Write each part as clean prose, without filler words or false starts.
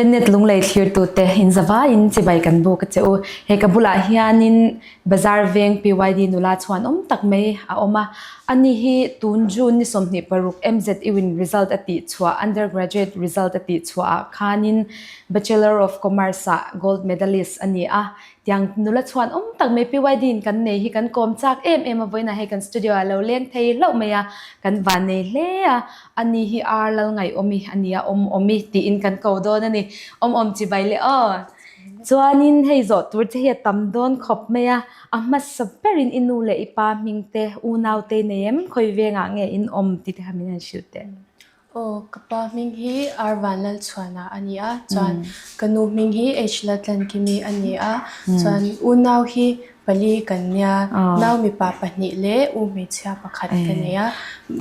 Pennet Lunglei thlirtute inzavaiin chibai kan buk a che u. He ka bulah hianin Bazar veng PYD nula chhuan awm tak mai a awm a. Ani hi tun June ni 26 MZU in result a tih chhuah, undergraduate result a tih chhuah ah khanin Bachelor of Commerce ah gold medalist a ni a. Tiang nula chhuan awm tak mai PYD in kan nei hi kan kawm chak em em a, vawiinah hei kan studio ah lo leng thei hlauh mai a, kan van nei hle a, ani hi ar lal ngaihawm i a nia awm awm i tiin kan ko dawn a ni, awm awm chibai le aw. Chuanin hei zawh tur che hi a tam dawn khawp mai a, a hmasa berin i nu leh i pa hming te, unau te i nei em, khawi vengah nge in awm tih te kha min han hrilh teh. Aw, ka pa hming hi R Vanlalchhuana a ni a, chuan ka nu hming hi H Laltlankimi a ni a, chuan unau hi pali kan nia, nau mipa pahnih leh u hmeichhia pakhat ka nei a,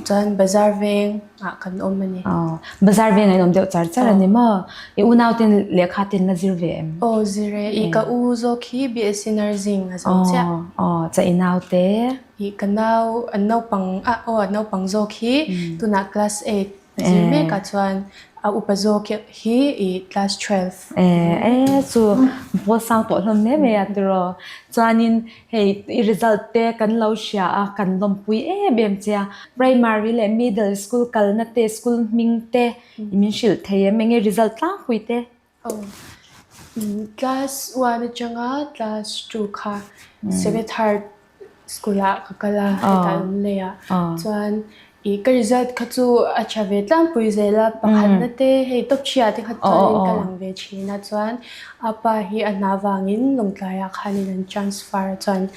chuan bazar vengah kan awm a ni. Aw, bazar vengah in awm deuh char char a ni maw? I unau ten lehkha ten la zir ve em? Aw, zir e. I ka u zawk hi BSc Nursing a zo chiah. Aw, aw, cha i naute? Ih ka nau an naupang ah aw an naupang zawk hi tunah class eight a zir mek ah chuan a upa zawk hi ih class twelve. Eh eh chu pawl sang tawh hlawm hle mai a tiraw chuanin hei i result te kan lo hria a kan lawmpui em em che a primary leh middle school kalna te school hming te min hrilh thei em enge result tlangpui te. Aw, class one atanga class two kha Sacred Heart school ah ka kal a hetah Lunglei ah chuan ih ka result kha chu a tha ve tlangpui zel a pakhatna te hei top three ah te kha chuanin ka lang ve thin a chuan a pa hi a hna vangin Lawngtlai ah khanin an transfer a chuan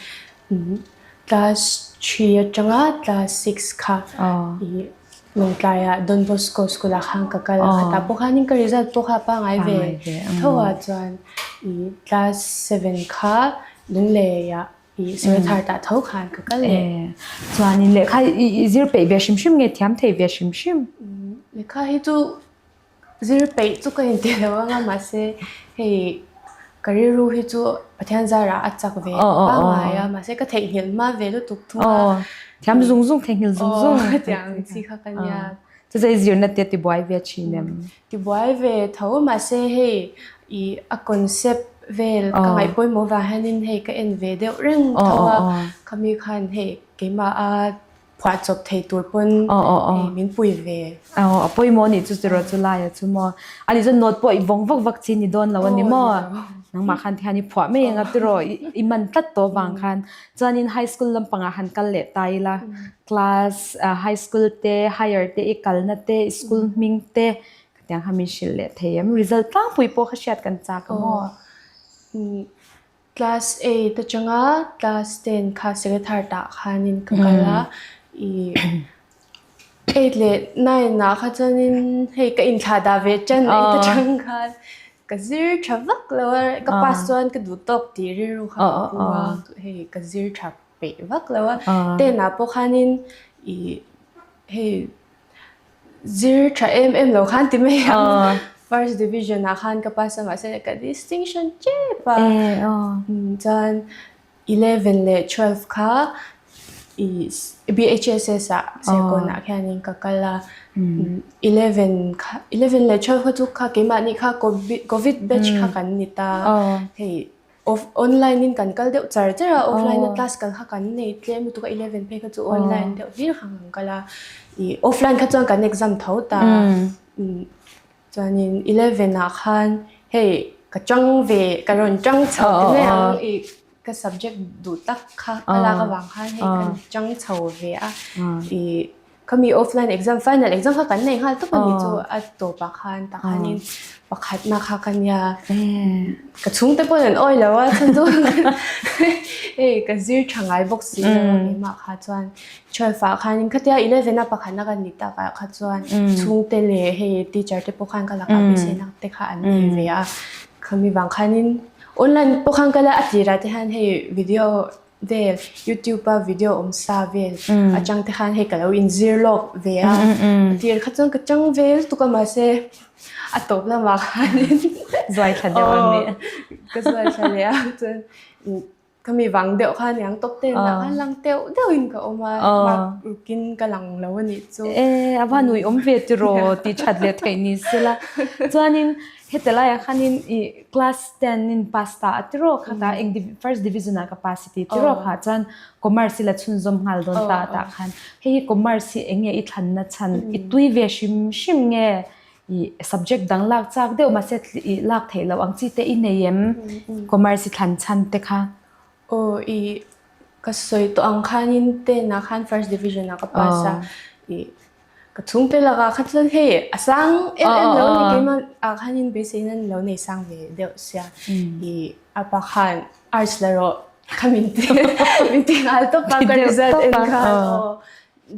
class three atanga class six kha ih Lawngtlaiah Don Bosco School ah khan ka kal a, khatah pawh khanin ka result pawh kha a pangngai ve tho a chuan ih class seven kha Lungleiah ih Sawrthar tah tho khan ka kal leh. Chuanin lehkha i zir peih ve hrim hrim nge thiam thei ve hrim hrim? Lehkha hi chu Zir peih chu ka inti lo anga mahse hei ka rilru hi chu Pathian zarah a chak ve pangngai a mahse ka theihnghilh hma ve lutuk thung a. Thiam zung zung theihnghilh zung zung. Hetiang chi kha ka nia. Chu zai zirna te tibuai ve thin em? Tibuai ve tho mahse hei ih a concept vel ka ngaih pawimawh vang hianin hei ka en ve deuh reng tho a khami khan hei keimah a Phuah chawp thei tur pawn min pui ve. Aw a pawimawh anih chu tiraw chu laia chu maw. Ani chuan note pawh i vawng vak vak chi ni dawn lo a ni maw. Nangmah khan tihian i phuah mai anga tiraw i man tlat tawh vang khan. Chuanin high school lampangah han kal leh ta ila class high school te higher te i kalna te i school hming te khatiang kha min hrilh leh thei em. Result tlangpui pawh kha hriat kan chak a maw. Class eight atanga class ten kha Sacred Heart ah khanin ka kal a, ih eight leh nine ah kha chuanin hei ka inthlah dah ve tan eight atang khan ka zir tha vak lo a, ka pass chuan ka duh tawk tih rilru kha ka pu a, hei ka zir tha peih vak lo a, ten ah pawh khanin ih hei Zir tha em em lo khan ti mai ang. First division ah khan ka pass a mahse ka distinction tep a. Chuan 11 leh 12 kha BHSS ah Serkawn ah khianin ka kal a. 11 kha 11 leh 12 kha chu kha keimahni kha covid batch kha kan ni ta. Hei Off online in kan kal deuh char char a, offline a class kal kha kan nei tlem lutuk a, 11 phei kha chu online deuh hlir kha kan kal a, ih offline kha chuan kan exam tho ta, chuanin 11 ah khan hei ka chang ve ka rawn chang chho ti mai ang ih ka subject duh tak kha ka lak avang khan hei ka chang chho ve a, ih. Khami offline exam final exam kha kan nei nghal tawp a ni chu a tawpah khan tah khanin pakhatna kha ka nia ka chhungte pawhin an awi lo a chhan chu hei ka zir tha ngai bawk si lo a keimah kha chuan twelve ah khanin khatia eleven a pakhatna ka ni takah kha chuan chhungte leh hei teacher te pawh khan ka lakah beiseina te kha an nei ve a khami vang khanin online pawh khan ka la a tirah te hian hei video vel youtube a video awm sa vel atang te khan hei ka lo inzir lawk ve a a tir kha chuan ka chang ve lutuk a mahse a tawp lamah khanin zuai thla deuh a ni ka zuai thla leh a chuan. Khami vang deuh kha aniang top ten ah khan lang deuh deuhin ka awm a, mark rukin ka lang lo a nih chu. E, a va nui awm ve tiraw tih that leh theih ni sela. Chuanin heti laiah khanin i class ten in pass ta a tiraw khatah eng first division ah ka pass i ti tiraw kha chuan commerce i la chhunzawm nghal dawn ta tah khan hei hi commerce hi eng nge i thlanna chhan i tui ve hrim hrim nge i subject dang lak chak deuh mahse i lak theih loh ang chi te i nei em commerce i thlan chhan te kha? Aw i ka sawi tawh ang khanin ten ah khan first division ah ka pass a i ka chhungte lakah kha chuan hei a sang em em lo a ni keimah ah khanin beiseina an lo nei sang ve deuh sia i a pa khan arts la rawh kha min ti min ti nghal tawp a ka result en khan aw.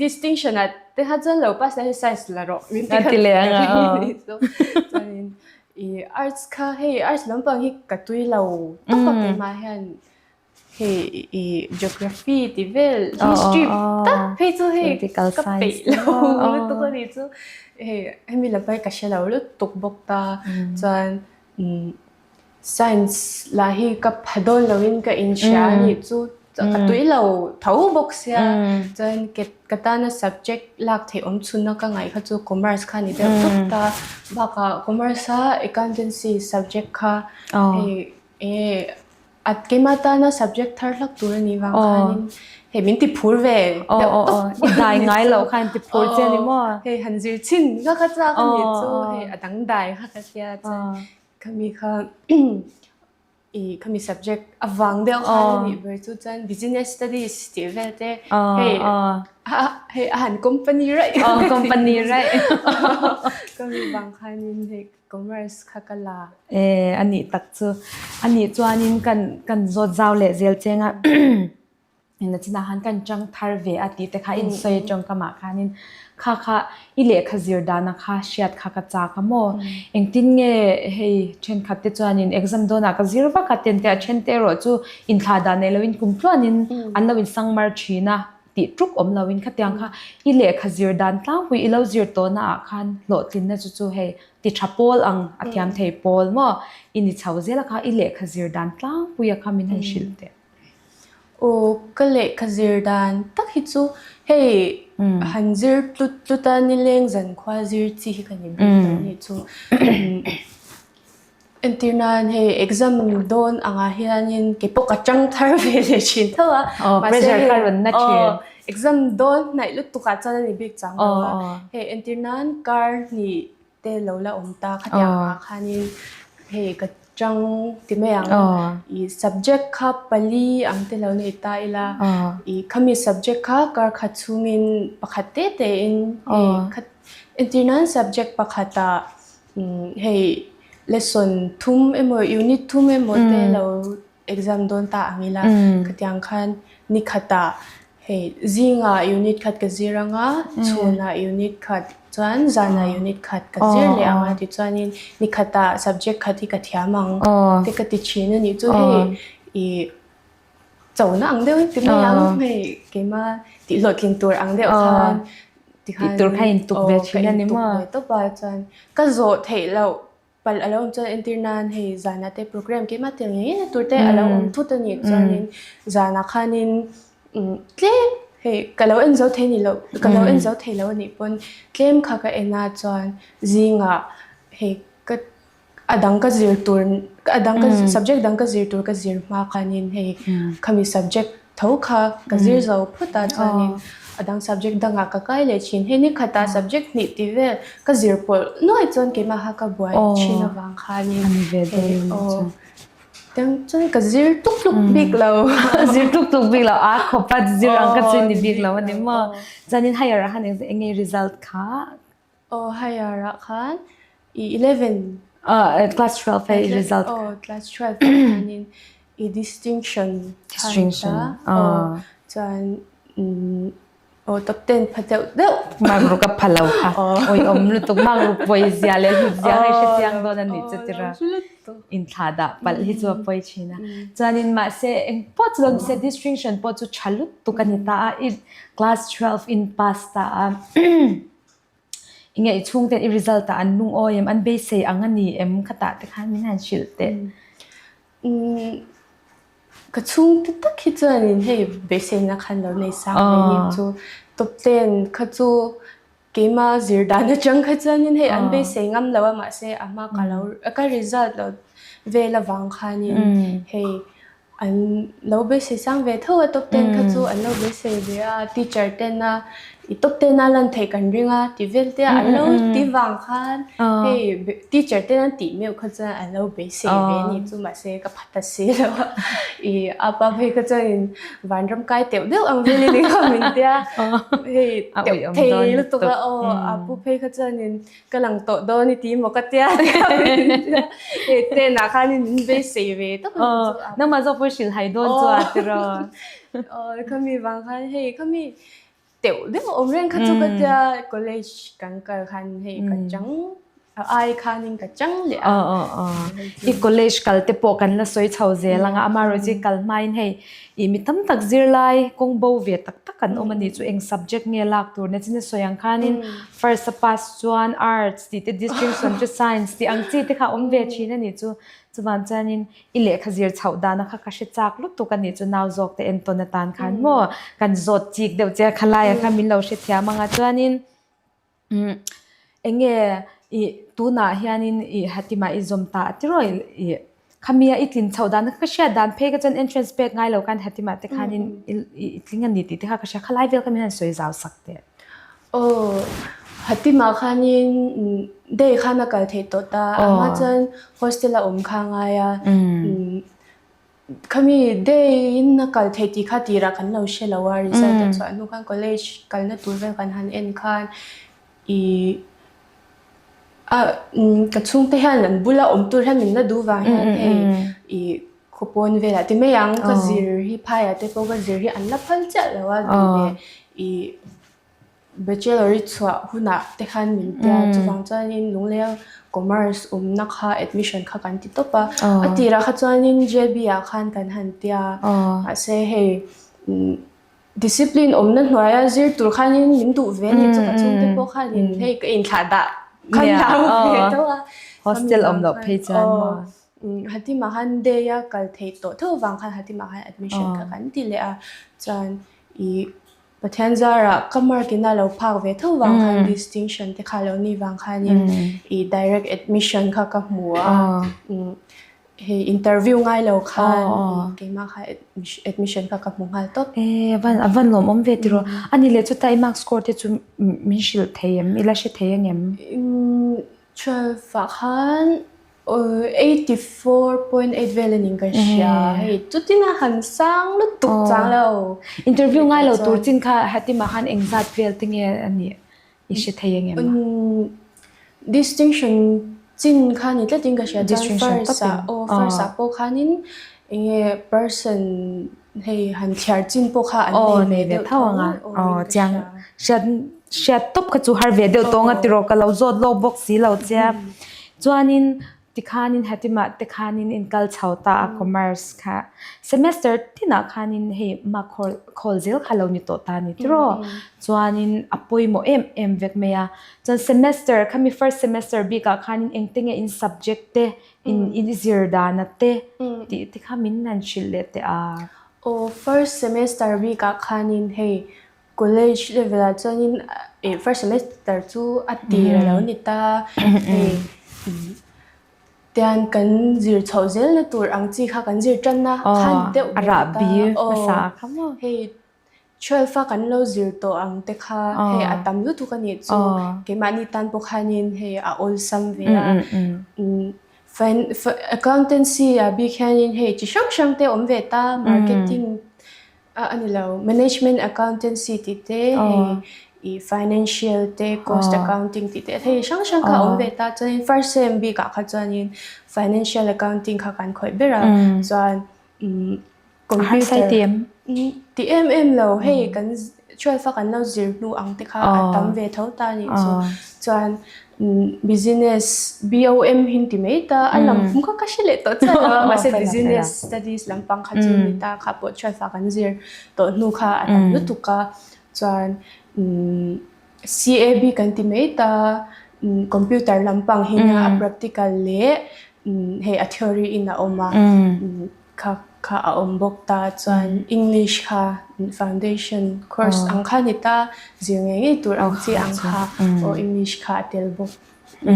Distinction ah te kha chuan lo pass la hi science la rawh min ti kha leh anga chuanin i arts kha hei arts lampang hi ka tui lo tawp a keimah hian hei i geography ti vel history tak phei chu hei ka peih lo lutuk a nih chu hei hemi lam hi ka hre lo lutuk bawk ta chuan Science lah hi ka pha dawn loin ka inhria a nih chu ka tui lo tho bawk sia chuan ka tana subject lak theih awm chhunna ka ngaih kha chu commerce kha a ni deuh tawp ta bakah commerce a accountancy subject kha hei eng a keimah tana subject thar hlak tur a nih vang khanin hei min ti phur ve deuh tawp i dai ngai loh kha in ti phur che a ni maw? Hei han zir chhin kha kha chak a nih chu hei a dangdai kha ka tia chuan Khami kha i khami subject avang deuh khan a nih ber chu chuan business studies tih vel te hei hei a han company raih company raih khami vang khanin hei commerce kha ka la. E a nih tak chu a nih chuanin kan kan zawt zau leh zel cheng a. Nachinah khan kan chang thar ve a tih te kha in sawi tawngkamah khanin kha kha i lehkha zir dana kha hriat kha ka chak a maw? Engtin nge hei thenkhat te chuanin exam dawnah ka zir vak a ten te a then te erawh chu inthlah dan nei loin kum tluanin an lo insang mar thin a tih tuk awm loin khatiang kha i lehkha zir dan tlangpui i lo zir tawhna ah khan hlawhtlinna chu chu hei ti tha pawl ang a thiam thei pawl maw? I ni chho zel a kha i lehkha zir dan tlangpui a kha min han hrilh teh. Aw ka lehkha zir dan tak hi chu hei han zir tlut tlut a nileng zankhua zir chi hi ka ni bik lo anih chu. Entir nan hei exam dawn angah hianin kei pawh ka tang thar ve leh thin tho a. Mahse hei exam dawn hnaih lutuk ah chuan a ni bik chang lo a. Hei entir nan kar hnih te lo la awm ta khatiang ah khanin hei ka chang ti mai ang i subject kha pali ang te lo nei ta ila i khami subject kha kar khat chhungin pakhat te te in hei khat entir nan subject pakhat ah hei lesson thum emaw unit thum emaw te lo Exam dawn ta ang ila khatiang khan ni khatah hei zingah unit khat ka zir anga chhunah unit khat chuan zanah unit khat ka zir leh ang a tichuanin ni khatah subject khat hi ka thiam ang te ka ti thin a nih chu hei ih chona ang deuh ti mai ang hei keimah tih hlawhtlin tur ang deuh khan tikhan tih tur kha intuk ve thin a ni maw? Aw ka intuk ve tawp a chuan ka zawh theih loh. Palh a lo awm chuan entir nan hei zanah te program keimah tel ngei ngei na tur te a lo awm thut a nih chuanin zanah khanin tlem hei ka lo en zo thei ni loh ka lo en zo thei lo a nih pawn tlem kha ka en a chuan zingah hei ka a dang ka zir tur a dang ka subject dang ka zir tur ka zir hma khanin hei khami subject Tho kha ka zir zo phawt a chuanin a dang subject dangah ka kai leh thin. Hei ni khatah subject hnih ti vel ka zir pawlh nuai chuan keimah kha ka buai thin avang khanin hei aw tiang chuan ka zir tluk tluk bik lo. Zir tluk tluk bik lo a khawp a zir ang ka chu ni bik lo a ni maw. Chuanin higher ah khan eng nge result kha? Aw higher ah khan i 11. Class 12 hei result. Aw class 12 ah khanin i distinction Distinction. Aw chuan aw top 10 pha deuh deuh. Mark ruk a pha lo kha. Oi awm lutuk mark ruk pawi zia leh hlut zia hei hre chiang dawn a nih chu tira. Inthlah dah palh hi chu a pawi thin a. Chuanin mahse eng pawh chu lo ni se distinction pawh chu tha lutuk a ni ta a i class 12 in pass ta a. I ngaih chhung ten i result ah an lungawi em? An beisei ang a ni em? Khatah te khan min han hrilh teh. Ka chhungte tak hi chuanin hei beiseina khan lo nei sang ve ni chu top ten kha chu keima zir dan atang kha chuanin hei an beisei ngam lo a mahse a hma ka lo ka result lo vel avang khanin hei an lo beisei sang ve tho a top ten kha chu an lo beisei ve a teacher tena i top ten a lan theih kan ring a ti vel te a an lo ti vang khan hei teacher ten an tih meuh kha chuan an lo beisei ve a ni chu mahse ka pha ta si lo a i apa phei kha chuan vanram kai teuh deuh ang velin i kha min tia hei teuh thei lutuk a aw apu phei kha chuanin ka lang tawh dawn i ti maw ka tia hei ten ah khanin min beisei ve tak a ni chu nangmah zawk pawh hrilh hai dawn chu a tiraw aw khami vang khan hei khami teuh deuh awm reng kha chu ka tia college kan kal khan hei ka chang a ai khanin ka chang leh a. I college kal te pawh kan la sawi chho zel anga amaherawh chu i kal hmain hei i mi tam tak zirlai kawng bo ve tak tak an awm a nih chu eng subject nge lak tur na chin a sawi ang khanin first a pass chuan arts tih te distinction chu science tih ang chi te kha a awm ve thin a nih chu chuvan chuanin I lehkha zir chhoh dana kha ka hre chak lutuk a nih chu nau zawk te entawn atan khan maw kan zawt chik deuh che a khalai ah khan min lo hrethiam ang a chuanin eng nge i tunah hianin i hatimah i zawm ta tiraw i khami a i tlin chhoh dan kha ka hriat dan phei kha chuan entrance pek ngai lo khan hatimah te khanin i tling a ni tih te kha ka hria khalai vel kha min han sawi zau sak teh. Aw, Hatimah khanin day khan a kal theih tawh ta, a hma chuan hostel a awm kha a ngai a, khami day in a kal theih tih kha tirah kan lo hre lo a, result a chhuah hnu khan college kalna tur vel kan han en khan ih a ka chhungte hian an bula awm tur hian min la duh vang hian hei ih Khawpawn velah ti mai ang ka zir hi phaiah te pawh ka zir hi an la phal chiah lo a duh leh ih bachelor i chhuah hunah te khan min tia chuvang chuanin Lungleia commerce awmna kha admission kha kan ti tawp a a tirah kha chuanin J_B ah khan kan han tia mahse hei Discipline awmna hnuaia zir tur khanin min duh ve a ni chu ka chhungte pawh khanin hei ka inthlah dah khan hlau ve tho a. Hostel awm loh phei chuan maw? Hatimah khan day a kal theih tawh tho vang khan Hatimah khan admission kha kan ti leh a chuan ih Pathian zarah ka mark in a lo phak ve tho vang khan distinction te kha lo ni vang khanin ih direct admission kha ka hmu a. Hei interview ngai lo khan keimah kha admission kha ka hmu nghal tawp. E a van a van lawmawm ve tiraw. A ni leh chuta i mark score te chu min hrilh thei em? I la hre thei angem? 12 ah khan 84.8 vel a ning ka hria. Hei chutin a han sang lutuk chang lo. Interview ngai lo tur chin kha hatimah khan engzat vel te nge a nih? I hre thei angem? Distinction chin kha ni tlatin ka hria chuan first ah aw first ah pawh khanin eng nge person hei han chhiar chin pawh kha an nei ve deuh tho anga aw chiang hriat hriat tawp kha chu har ve deuh tawng a tiraw ka lo zawt lawk bawk si lo che chuanin Tikhanin hetimah te khanin in kal chho ta a commerce kha semester tinah khanin hei mark khawl khawl zel kha lo ni tawh ta ni tiraw chuanin a pawimawh em em vek mai a chuan semester khami first semester bikah khanin engte nge in subject te in in zir dana te tih te kha min han hrilh leh teh a. Aw first semester bikah khanin hei College level ah chuanin eh first semester chu a tir a lo ni ta hei tian kan zir chhoh zel na tur ang chi kha kan zir tan a khan deuh ber ta aw hei 12 a kan lo zir tawh ang te kha hei a tam lutuk a nih chu keimahni tan pawh khanin hei a awlsam ve a accountancy ah bik hianin hei chi hrang hrang te awm ve ta marketing A ni lo, Management Accountancy tih te, hei i Financial te, Cost Accounting tih te, hei hrang hrang kha a awm ve ta. Chuanin first sem bikah kha chuanin Financial Accounting kha kan khawih ber a, chuan Computer ti em em lo, hei kan 12 a kan lo zir hnu ang te kha a tam ve tho ta a nih chu. Chuan Business, BOM hi an ti mai ta, a lam pum kha ka hre leh tawh chiah lo a, mahse Business Studies lampang kha chu ni ta, kha pawh 12 ah kan zir tawh hnu kha a tam lutuk a, chuan CAB kan ti mai ta, computer lampang hi nia a practical leh hei a theory in a awm a, kha. kha a awm bawk ta chuan English kha foundation course ang kha a ni ta zir ngei ngei tur ang chi ang kha aw English kha a tel bawk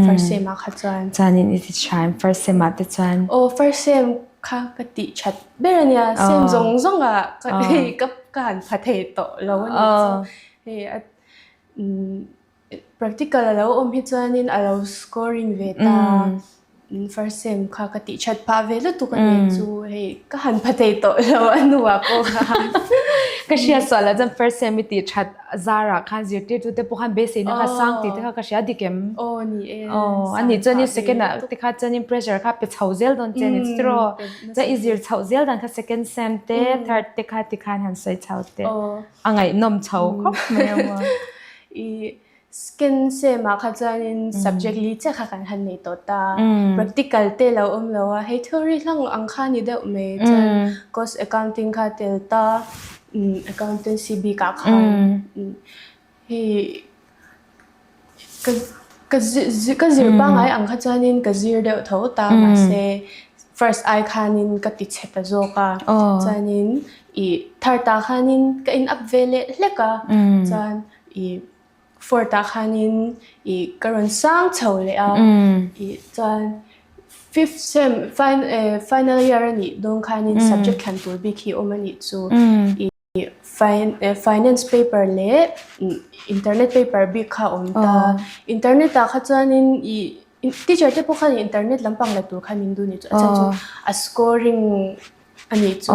first sem ah kha chuan. Chuanin i ti tha em first sem ah te chuan? Aw first sem kha ka tih that ber a nia sem zawng zawng ah hei ka ka han pha thei tawh lo a nih chu hei a Practical a lo awm hi chuanin a lo scoring ve ta. First sem kha ka tih that phah ve lutuk a nih chu hei ka han pha thei tawh lo a hnuah pawh khan. Ka hria sual ah chuan first sem i tih that zarah khan zirtirtu te pawh khan beiseina kha sang tih te kha ka hria dik em? Aw ni e. Aw a nih chuanin second ah te kha chuanin pressure kha pe chho zel dawn che a ni chu tiraw? Chuan i zir chhoh zel dan kha second sem te third te kha tikhan han sawi chho teh. A ngaihnawm chho khawp mai ang maw? I skin sem ah kha chuanin subject li chiah kha kan han nei tawh ta. Practical te lo awm lo a, hei theory hlang ang kha ni deuh mai chuan cost accounting kha tel ta, accountancy bik ah khan hei ka ka ka zir pangngai ang kha chuanin ka zir deuh tho ta mahse first ai khanin ka ti chhe ta zawk a chuanin i third ah khanin ka in up ve leh hlek a chuan i fourth ah khanin i ka rawn sang chho leh a i chuan fifth sem final year a nih dawn khanin subject thlan tur bik hi awm a nih chu i finance paper leh internet paper bik kha a awm ta internet ah kha chuanin i teacher te pawh khan internet lampang la tur khan min duh a nih chu a chhan chu a scoring A nih chu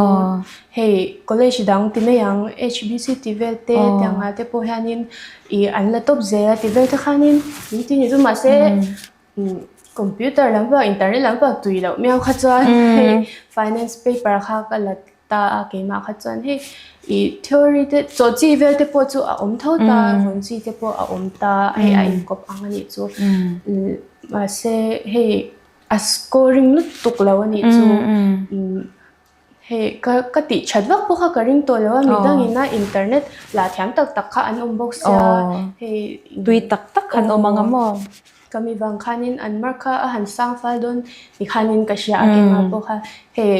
hei college dang ti mai ang HBC tih vel te tiang ah te pawh hianin ih an la tawp zel a tih vel te khanin min ti ni chu mahse computer lampang internet lampang tui loh miau kha chuan hei finance paper kha ka la ta a keimah kha chuan hei ih theory te chaw chi vel te pawh chu a awm tho ta vawn chi te pawh a awm ta hei a inkawp ang a nih chu mahse hei. A scoring lutuk lo a nih chu hei ka ka tih that vak pawh kha ka ring tawh lo a midangin a internet lah thiam tak tak kha an awm bawk sia hei tui tak tak khan awm ang a maw ka mi vang khanin an mark kha a han sang fal dawn ti khanin ka hria a keimah pawh kha hei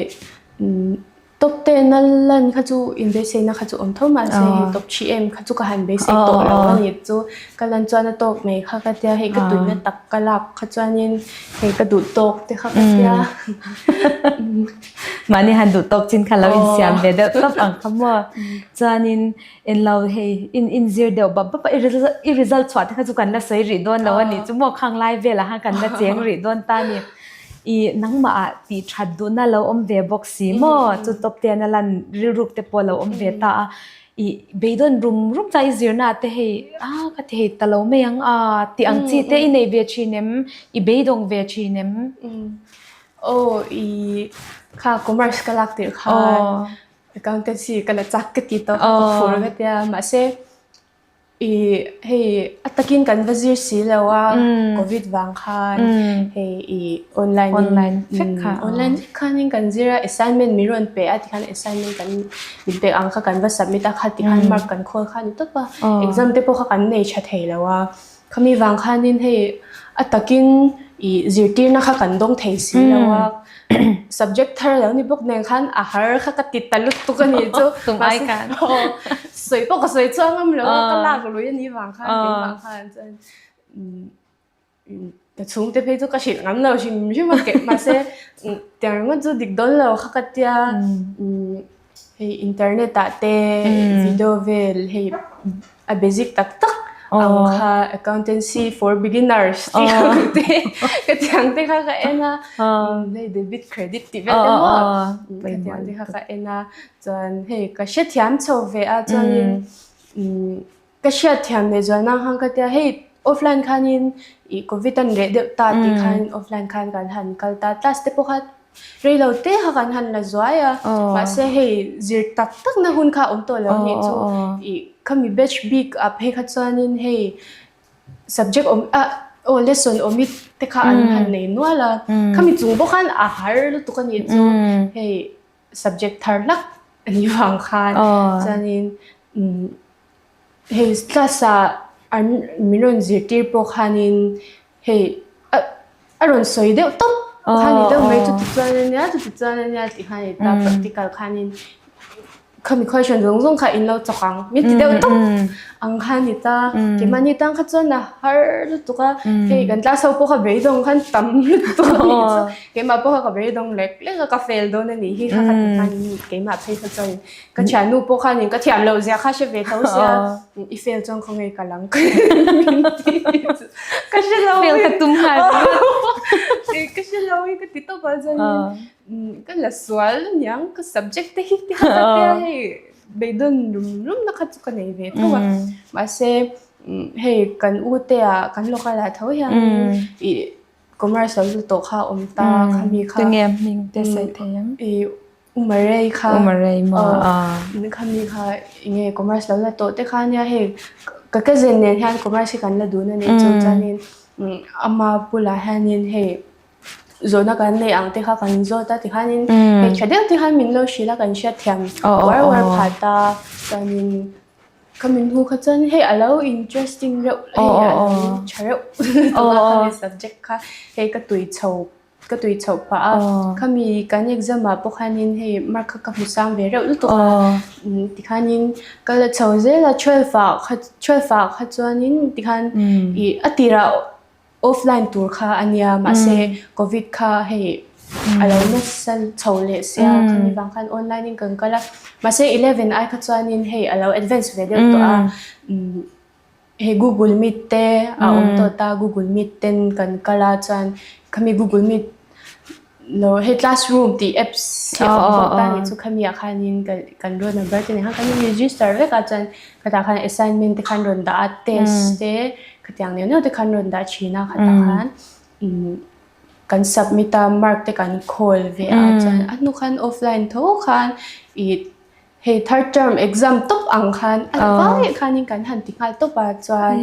Top ten a lan kha chu inbeisei na kha chu awm tho mahse hei top thi em kha chu ka han beisei tawh lo a ni chu ka lan chuan a tawk mai kha ka tia hei ka tuina tak ka lak kha chuanin hei ka duh tawk te kha ka tia. Mahni han duh tawk chin kha lo insiam ve deuh tawp ang kha maw. Chuanin enlo hei in inzir deuh bap bap a i result i result chhuah te kha chu kan la sawi rih dawn lo a ni chu maw khang lai velah khan kan la cheng rih dawn ta a ni. I nangmah ah tih that duhna lo awm ve bawk si maw? Chu top ten a lan rilruk te pawh lo awm ve ta a. I beidawn rum rum chuan i zirna ah te hei a ka ti hei ta lo mai ang a tih ang chi te i nei ve thin em? I beidawng ve thin em? Aw i kha commerce ka lak tirh khan accountancy ka la chak ka ti tawh ka phur ka tia mahse I hei a takin kan va zir si lo a covid vang khan hei i online online vek kha online vek khanin kan zir a assignment min rawn pe a tikhan assignment kan min pek ang kha kan va submit a kha tikhan mark kan khawl kha a ni tawp a exam te pawh kha kan nei tha thei lo a khami vang khanin hei a takin i zirtirna kha kan dawng thei si lo a Subject thar lo ni bawk nen khan a har kha ka ti ta lutuk a nih chu. Tum ai khan. Sawi pawh ka sawi chuang ngam lo a, ka lak lui a nih vang khan keimah khan chuan ka chhungte phei chu ka hrilh ngam lo hrim hrim a keh mahse tiang ringawt chu dik dawn lo kha ka tia hei internet ah te video vel hei A basic tak tak ang kha accountancy for beginners tih ang te ka tiang te kha ka en a hei debit credit tih vel te maw ka tiang te kha ka en a chuan hei ka hrethiam chho ve a chuanin ka hriatthiam leh zual nan khan ka tia hei offline khanin ih covid an reh deuh ta tih khan offline khan kan han kal ta class te pawh kha Rei lo te kha kan han la zuai a, mahse hei zir tak tak na hun kha a awm tawh lo anih chu ih khami batch bik ah phei kha chuanin hei subject awm ah aw lesson awm i te kha an han nei nual a, khami chung bawk khan a har lutuk anih chu hei subject thar hlak anih vang khan chuanin umm hei class ah an min rawn zirtir pawh khanin hei a rawn sawi deuh tawp. Kha ni deuh mai chuti chuan ania chuti chuan ania tih kha a ni ta practical khanin khami question zawng zawng kha in lo chawk ang min ti deuh tawp ang kha a ni ta keimahni tan kha chuan a har lutuk a hei kan class ho pawh kha beidawng khan tam lutuk a nih chu keimah pawh kha ka beidawng lek lek a ka fail dawn a nih hi kha ka ti khan keimah phei kha chuan Ka thiannu pawh khanin ka thiam loh zia kha hre ve tho sia i fail chuan khawnge ka lang ka ka hre lo Fail ka tum nghal ka hre lo hi ka ti tawp a chuan ka la sual aniang ka subject te hi ti kha ka tia hei beidawn rum rum na kha chu ka nei ve tho a mahse hei kan u te ah kan local ah tho hian i commerce lo lut tawh kha a awm ta khami kha Tinge hming te sawi thei ang? I Umarei kha Umarei maw a. Khami kha enge commerce lo la tawh te kha ania hei ka cousin nen hian commerce hi kan la dun a nih chu chuanin ama bulah hianin hei zawhna kan neih ang te kha kan zawt a tikhanin hei tha deuh te khan min lo hrilh a kan hriatthiam uar uar phat a chuanin ka min hmuh kha chuan hei a lo interesting reuh hei a lo tha reuh khami subject kha hei ka tui chho Ka tui chhoh pah a, khami kan exam ah pawh khanin hei mark kha ka hmu sang ve reuh lutuk a, tikhanin ka la chho zel a twelve ah kha twelve ah kha chuanin tikhan ih a tirah offline tur kha a nia mahse covid kha hei a lo nasa chho leh sia khami vang khan online in kan kal a mahse eleven ai kha chuanin hei a lo advance ve deuh tawh a. Hei Google Meet te a awm tawh ta, Google Meet ten kan kal a chuan khami Google Meet lo hei classroom tih apps hi a awm bawk ta anih chu khami ah khanin kan roll number te nen khan kan in register vek a chuan khatah khan assignment te khan rawn dah a test te khatiang neuh neuh te khan rawn dah thin a khatah khan umm kan submit a mark te kan khawl ve a chuan a hnu khan offline tho khan ih Hei third term exam tawp ang khan a vai khanin kan han ti nghal tawp a chuan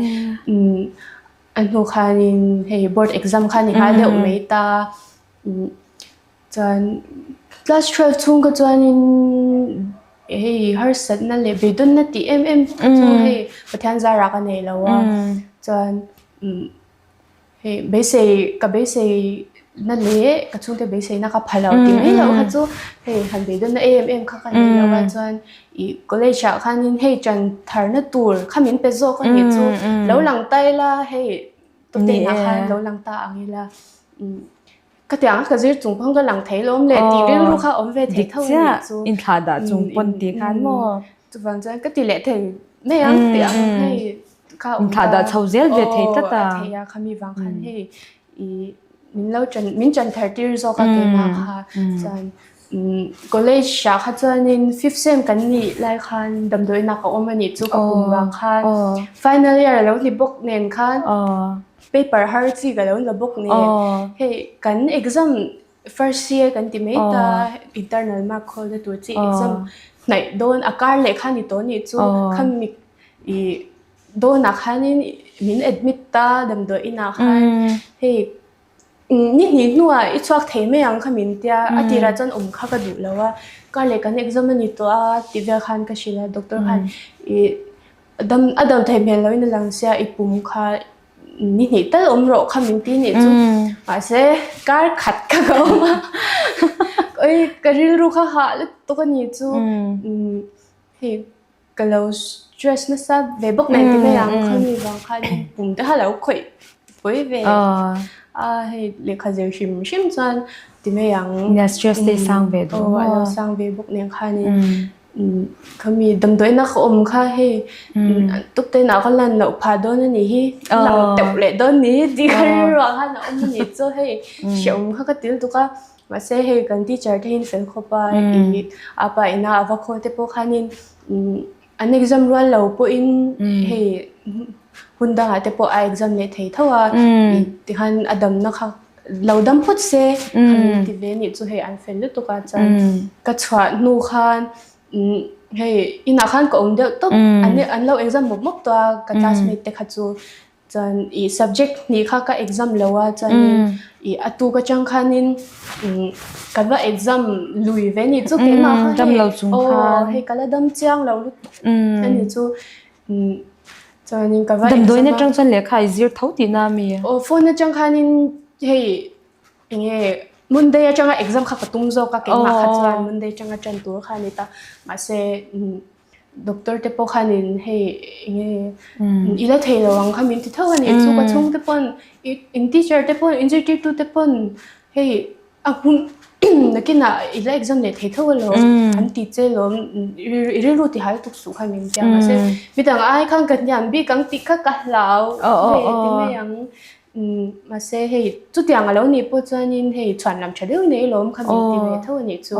a hnu khanin hei board exam kha ni nghal deuh mai ta chuan class 12 chhung ka chuanin hei harsatna leh beidawnna tih em em chu hei Pathian zarah ka nei lo a chuan Hei beisei ka beisei na leh ka chhungte beisei na ka pha lo tih mai loh kha chu hei han beidawn na em em kha ka nei lo a chuan ih college ah khanin hei ṭan thar na tur kha min pe zawk a nih chu lo lang ta ila hei tute inah khan lo lang ta ang ila ka tiang a ka zir chung pawn ka lang thei lawm le tih rilru kha awm ve thei tho a nih chu. Inthlah dah chung pawn tih khan maw? Chuvang chuan ka ti leh thei mai ang tih ang hei kha awm ta dah chho zel ve thei tlat a. Aw a thei a khami vang khan hei i min lo ṭan min ṭan thar tir zawk a keimah kha chuan college ah kha chuanin fifth sem kan nih lai khan damdawiinah ka awm a nih chu ka kum vang khan final year a lo ni bawk nen khan paper har chi ka lo la bawk nen hei kan exam First year kan ti mai ta internal mark khawl na tur chi exam hnaih dawn a kar leh kha ni tawh nih chu khami i dawnah khanin min admit ta damdawi inah khan hei ni hnih hnuah i chhuak thei mai ang kha min tia a tirah chuan awm kha ka duh lo a kar leh kan exam a ni tawh a tih vel khan ka hrilh a doctor khan i dam a dam thei hmel loin a lang sia i pum kha Ni hnih tal awm rawh kha min ti nih chu mahse kar khat kha ka awm a oi ka rilru kha hah lutuk a ni chu hei ka lo stress nasa ve bawk nen ti mai ang khami vang khan pum te kha lo khawih pawi ve a hei lehkha zir hrim hrim chuan ti mai ang nia stress te sang ve duh aw a lo sang ve bawk nen khanin Khami damdawiina ka awm kha hei tukten ah ka lan loh phah dawn a nih hi lang teuh leh dawn ni tih kha rilruah khan a awm a nih chu hei hrehawm kha ka ti lutuk a mahse hei kan teacher te hian fel khawp a ih a pa ina a va khawl te pawh khanin an exam rual lo pawhin hei hun dangah te pawh a exam leh thei tho a tikhan a damna kha Lo dam phawt se kha min ti ve nih chu hei an fel lutuk a chuan ka chhuah hnu khan hei inah khan ka awm deuh tawp an an lo exam mawp mawp tawh a ka classmate te kha chu chuan ih subject hnih kha ka exam lo a chuanin ih a tuk atang khanin ka va exam lui ve nih chu keimah kha hei aw hei ka la dam chiang lo lutuk a ni chu. Chuanin ka va Damdawiin atang chuan lehkha i zir tho tihna a mi? Aw phone atang khanin hei enge Monday atanga exam kha ka tum zawk a keimah kha chuan Monday atanga tan tur kha a ni ta mahse doctor te pawh khanin hei enge i la thei lo ang kha min ti tho a ni chu ka chhungte pawn in teacher te pawn in zirtirtu te pawn hei a hun nakinah i la exam leh thei tho alawm an ti che lawm i rilru ti hal tuk suh kha min ti a mahse midang ai khan ka hniam bik ang tih kha ka hlau ve ti mai ang. Mahse hei chutiang a lo nih pawh chuanin hei chhuan lam tha deuh nei alawm kha min ti ve tho a nih chu.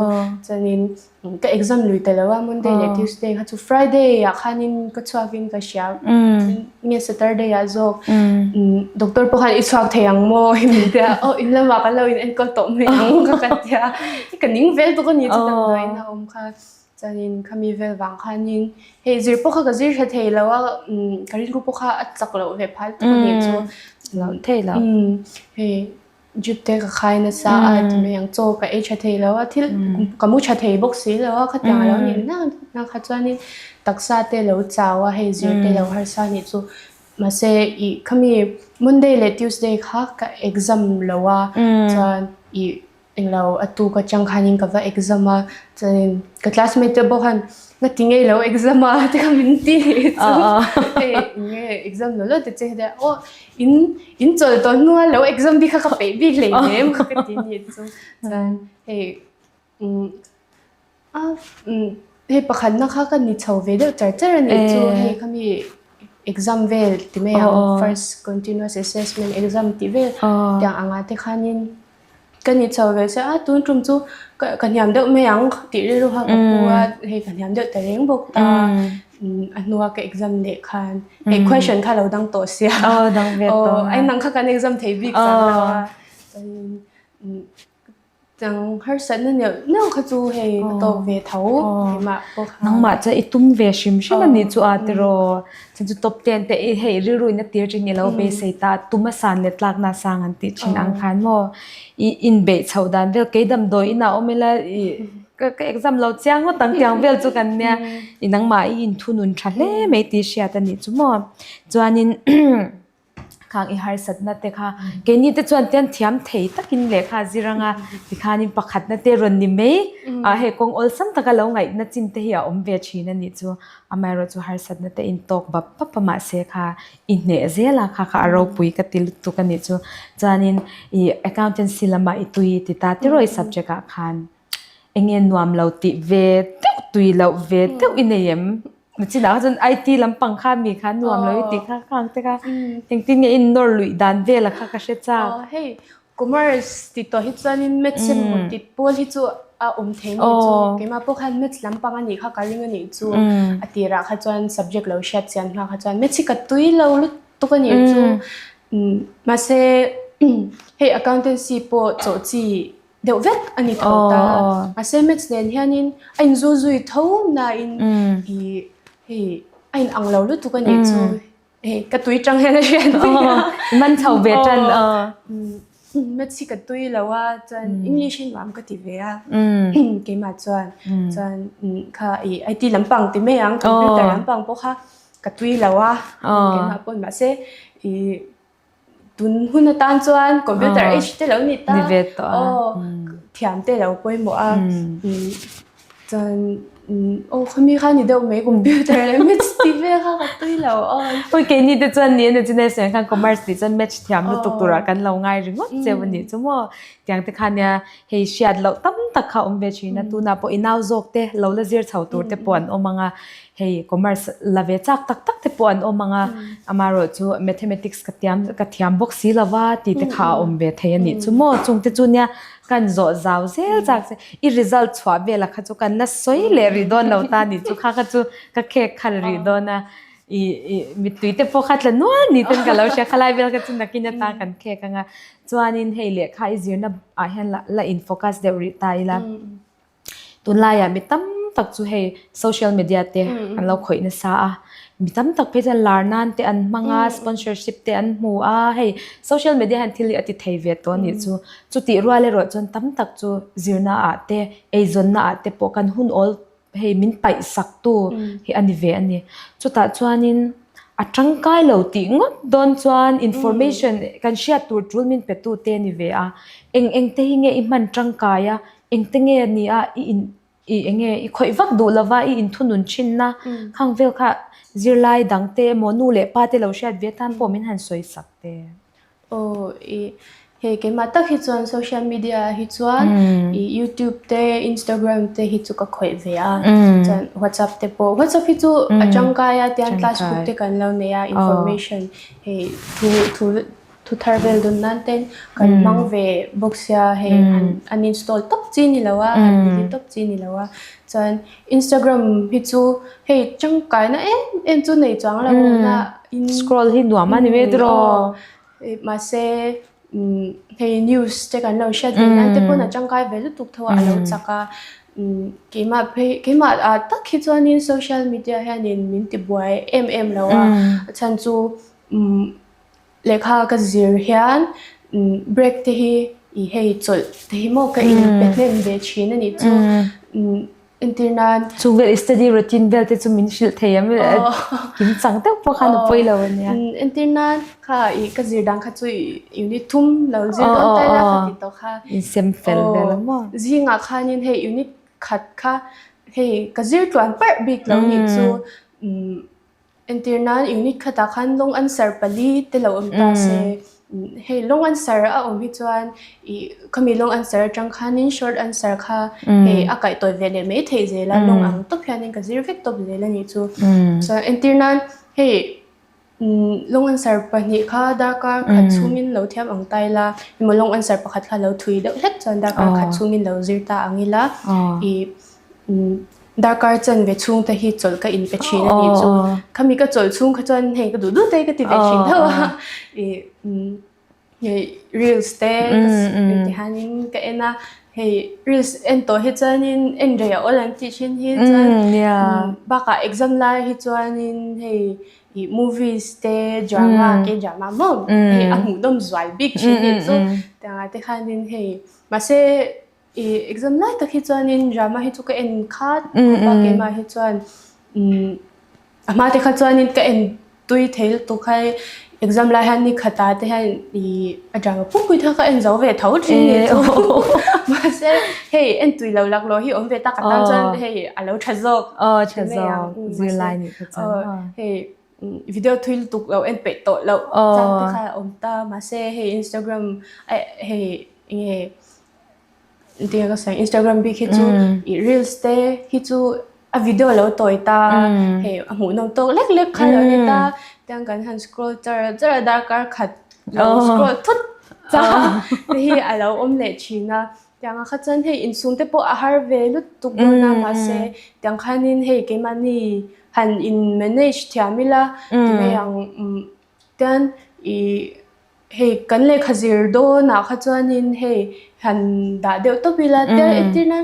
Chuanin ka exam lui ta lo a Monday leh Tuesday kha chu Friday ah khanin ka chhuakin ka hria nge Saturday ah zawk doctor pawh khan i chhuak thei ang maw hi min tia aw in lamah kan lo in enkawl tawh mai ang ka ka tia ka ning vel bawk a ni chu damdawiin a awm kha. Chuanin khami vel vang khanin hei zir pawh kha ka zir hre thei lo a ka rilru pawh kha a chak loh ve phal tuk a nih chu. Lo thei lo. Hei drip te ka khai nasa a ti mai ang chaw ka ei tha thei lo a thil ka mu tha thei bawk si lo a khatiang a lo nih nak nak kha chuanin taksa te lo chau a hei zir te lo harsa a nih chu mahse ih khami Monday leh Tuesday kha ka exam lo a chuan ih Englo a tuk atang khanin ka va exam a, chuanin ka classmate te pawh khan nga ti ngei lo exam a te kha min ti chu hei nge exam lo lo ta che heti a aw in in chawl tawh hnua lo exam bik kha ka peih bik hleinem ka ti ni chu chuan hei umm a umm hei pakhatna kha ka ni chho ve deuh char char a nih chu hei khami exam vel ti mai ang first continuous assessment exam tih vel tiang angah te khanin. Ka ni chho ve se a tun tum chu ka hniam deuh mai ang tih rilru kha ka pu a hei ka hniam deuh ta reng bawk ta a hnua ka exam leh khan hei question kha lo dang tawh sia aw a inang kha kan exam thei bik chang lo a chuan harsatna neuh neuh kha chu hei ka tawk ve tho keimah pawh kha nangmah chuan i tum ve hrim hrim a nih chu a tiraw Chan chu top ten te i hei rilru in a tir chin i lo beisei ta tuma san leh tlakna sang an tih thin ang khan maw i inbeih chhoh dan vel kei damdawi inah awm ila i ka ka exam lo chiang ngawt ang tiang vel chu kan nia i nangmah i inthunun tha hle mai tih hriat a nih chu maw chuanin Khang i harsatna te kha keini te chuan tian thiam thei takin lehkha a zir anga tikhanin pakhatna te rawn ni mai a hei kawng awlsam taka lo ngaihna chin te hi a awm ve thin a nih chu amaherawhchu harsatna te intawk bap bap a mahse kha i hneh zel a kha kha a ropui ka ti lutuk a nih chu chuanin ih accountancy lamah i tui ti ta tiraw i subject ah khan eng nge nuam lo tih ve deuh tui loh ve deuh i nei em? Chinah kha chuan IT lampang kha mi kha nuam lo i tih kha khang te kha engtin nge in nawr luih dan vel a kha ka hre chak. Hei commerce ti tawh hi chuanin maths emaw ti pawl hi chu a awm thei mai chu keimah pawh khan maths lampang a nih kha ka ring a nih chu a tirah kha chuan subject lo hriat chian hma kha chuan maths hi ka tui lo lutuk a nih chu mahse hei accountancy pawh chawh chi deuh vek a ni tho ta. Mahse maths nen hianin a inzul zui tho nain i hei a in ang lo lutuk a nih chu hei ka tui tang hian a hriat mai a. Man chho ve tan. Maths hi ka tui lo a chuan English hi nuam ka ti ve a keimah chuan chuan kha i IT lampang ti mai ang computer lampang pawh kha ka tui lo a keimah pawn mahse i Tun hun atan chuan computer age te lo ni ta. Ni ve tawh a. Aw thiam te lo pawimawh a. Chuan aw khami kha ni deuh mai computer leh maths tih vel kha ka tui lo aw. Ui keini te chuan ni a ni chu nai sawi ang khan commerce tih chuan maths thiam lutuk turah kan lo ngai ringawt cheu a nih chu maw. Tiang te kha nia hei hriat loh tam tak kha awm ve thin a. Tunah pawh i nau zawk te lo la zir chho tur te pawh an awm ang a. Hei commerce la ve chak tak tak te pawh an awm ang a, amaherawh chu mathematics ka tiam ka thiam bawk si lo va tih te kha a awm ve thei a nih chu maw chung te chu nia kan zawh zau zel chak che i result chhuah velah kha chu kan la sawi leh rih dawn lo ta nih chu kha kha chu ka khek khal rih dawn a i i mittui te pawh kha tla nual ni ten ka lo hria khalai vel kha chu nakin atan kan khek ang a chuanin hei lehkha i zirna ah hian la la in focus deuh rih ta ila. Tunlaiah mi tam tak chu hei social media te an lo khawih nasa a, mi tam tak phei chuan lar nan te an hmang a, sponsorship te an hmu a, hei social media hian thil hi a ti thei ve tawh a nih chu. Chutih rual erawh chuan tam tak chu zirna ah te, eizawnna ah te pawh kan hun awl hei min paih sak tu hi a ni ve a ni. Chutah chuanin. A tangkai lo tih ngawt dawn chuan information kan hriat tur tul min pe tu te a ni ve a. Eng eng te hi nge i hman tangkai a, eng te nge a ni a i in i eng nge i khawih vak duh lova i inthunun thinna khang vel kha zirlai dang te emaw nu leh pa te lo hriat ve atan pawh min han sawi sak te. Aw i hei keimah tak hi chuan social media ah hi chuan i youtube te instagram te hi chu ka khawih ve a chuan whatsapp te pawh whatsapp hi chu a tangkai a tiang class group te kan lo nei a information hei thu thu thu thar vel dawn nan ten kan hmang ve bawk sia hei an uninstall tawp chi ni lo a an delete tawp chi ni lo a chuan instagram hi chu hei tangkai na em em chu nei chuang lo na in Scroll hi nuam a ni mai tiraw? Mahse hei news te kan lo hriat ve nan te pawn a tangkai ve lutuk tho a a lo chak a keimah phei keimah ah tak hi chuanin social media hianin min ti buai em em lo a a chhan chu lehkha ka zir hian break te hi ih hei chawlh te hi maw ka in pe hnem ve thin a nih chu. Entir nan. Chung vel i study routine vel te chu min hrilh thei em? Kim chang deuh pawh khan a pawi lo a nia. Entir nan kha i ka zir dan kha chu i unit thum lo zir dawn ta ila kha ti tawh kha. Insem fel vel a maw? Zingah khanin hei unit khat kha hei ka zir tluan parh bik lo nih chu. Entir nan unit khatah khan long answer pali te lo awm ta se hei long answer a awm hi chuan ih khami long answer atang khanin short answer kha hei a kaih tawi ve leh mai theih zel a long ang tawp hianin ka zir vek tawp zel a nih chu. Chuan entir nan hei long answer pahnih kha darkar khat chhungin lo thiam ang ta ila emaw long answer pakhat kha lo thui deuh hlek chuan darkar khat chhungin lo zir ta ang ila ih Darkar chanve chhung te hi chawlh ka inpe thin a nih chu. Khami ka chawlh chhung kha chuan hei ka duh duh te ka ti ve thin tho a. Ih hei reels te ka ti hianin ka en a, hei reels en tawh hi chuanin en rei a awl an tih thin hi chuan bakah exam lai hi chuanin hei ih movies te drama ke drama maw hei a hmuhnawm zual bik thin hi chu tiangah te khanin hei mahse I exam lai tak hi chuanin drama hi chu ka en khat khawp a keimah hi chuan umm a hma te kha chuanin ka en tui thei lutuk a exam lai hian ni khatah te hian ih a drama pumpui te kha ka en zo ve tho thin ni chu mahse hei en tui lo laklawh hi awm ve tak a tan chuan hei a lo tha zawk tha zawk zirlai nih kha chuan hei video thui lutuk lo en peih tawh loh chang te kha a awm ta mahse hei Instagram hei enge Engtin ka sawi Instagram bik hi chu ih reels te hi chu a video lo tawi ta hei a hmuhnawm tawk lek lek kha lo ni ta tiang kan han scroll char char a darkar khat lo scroll thut ta te hi a lo awm leh thin a tiang ah kha chuan hei insum te pawh a har ve lutuk dawn a mahse tiang khanin hei keimahni han in manage thiam ila ti mai ang tian ih. Hei kan lehkha zir dawnah kha chuanin hei han dah deuh tawp ila tia entirna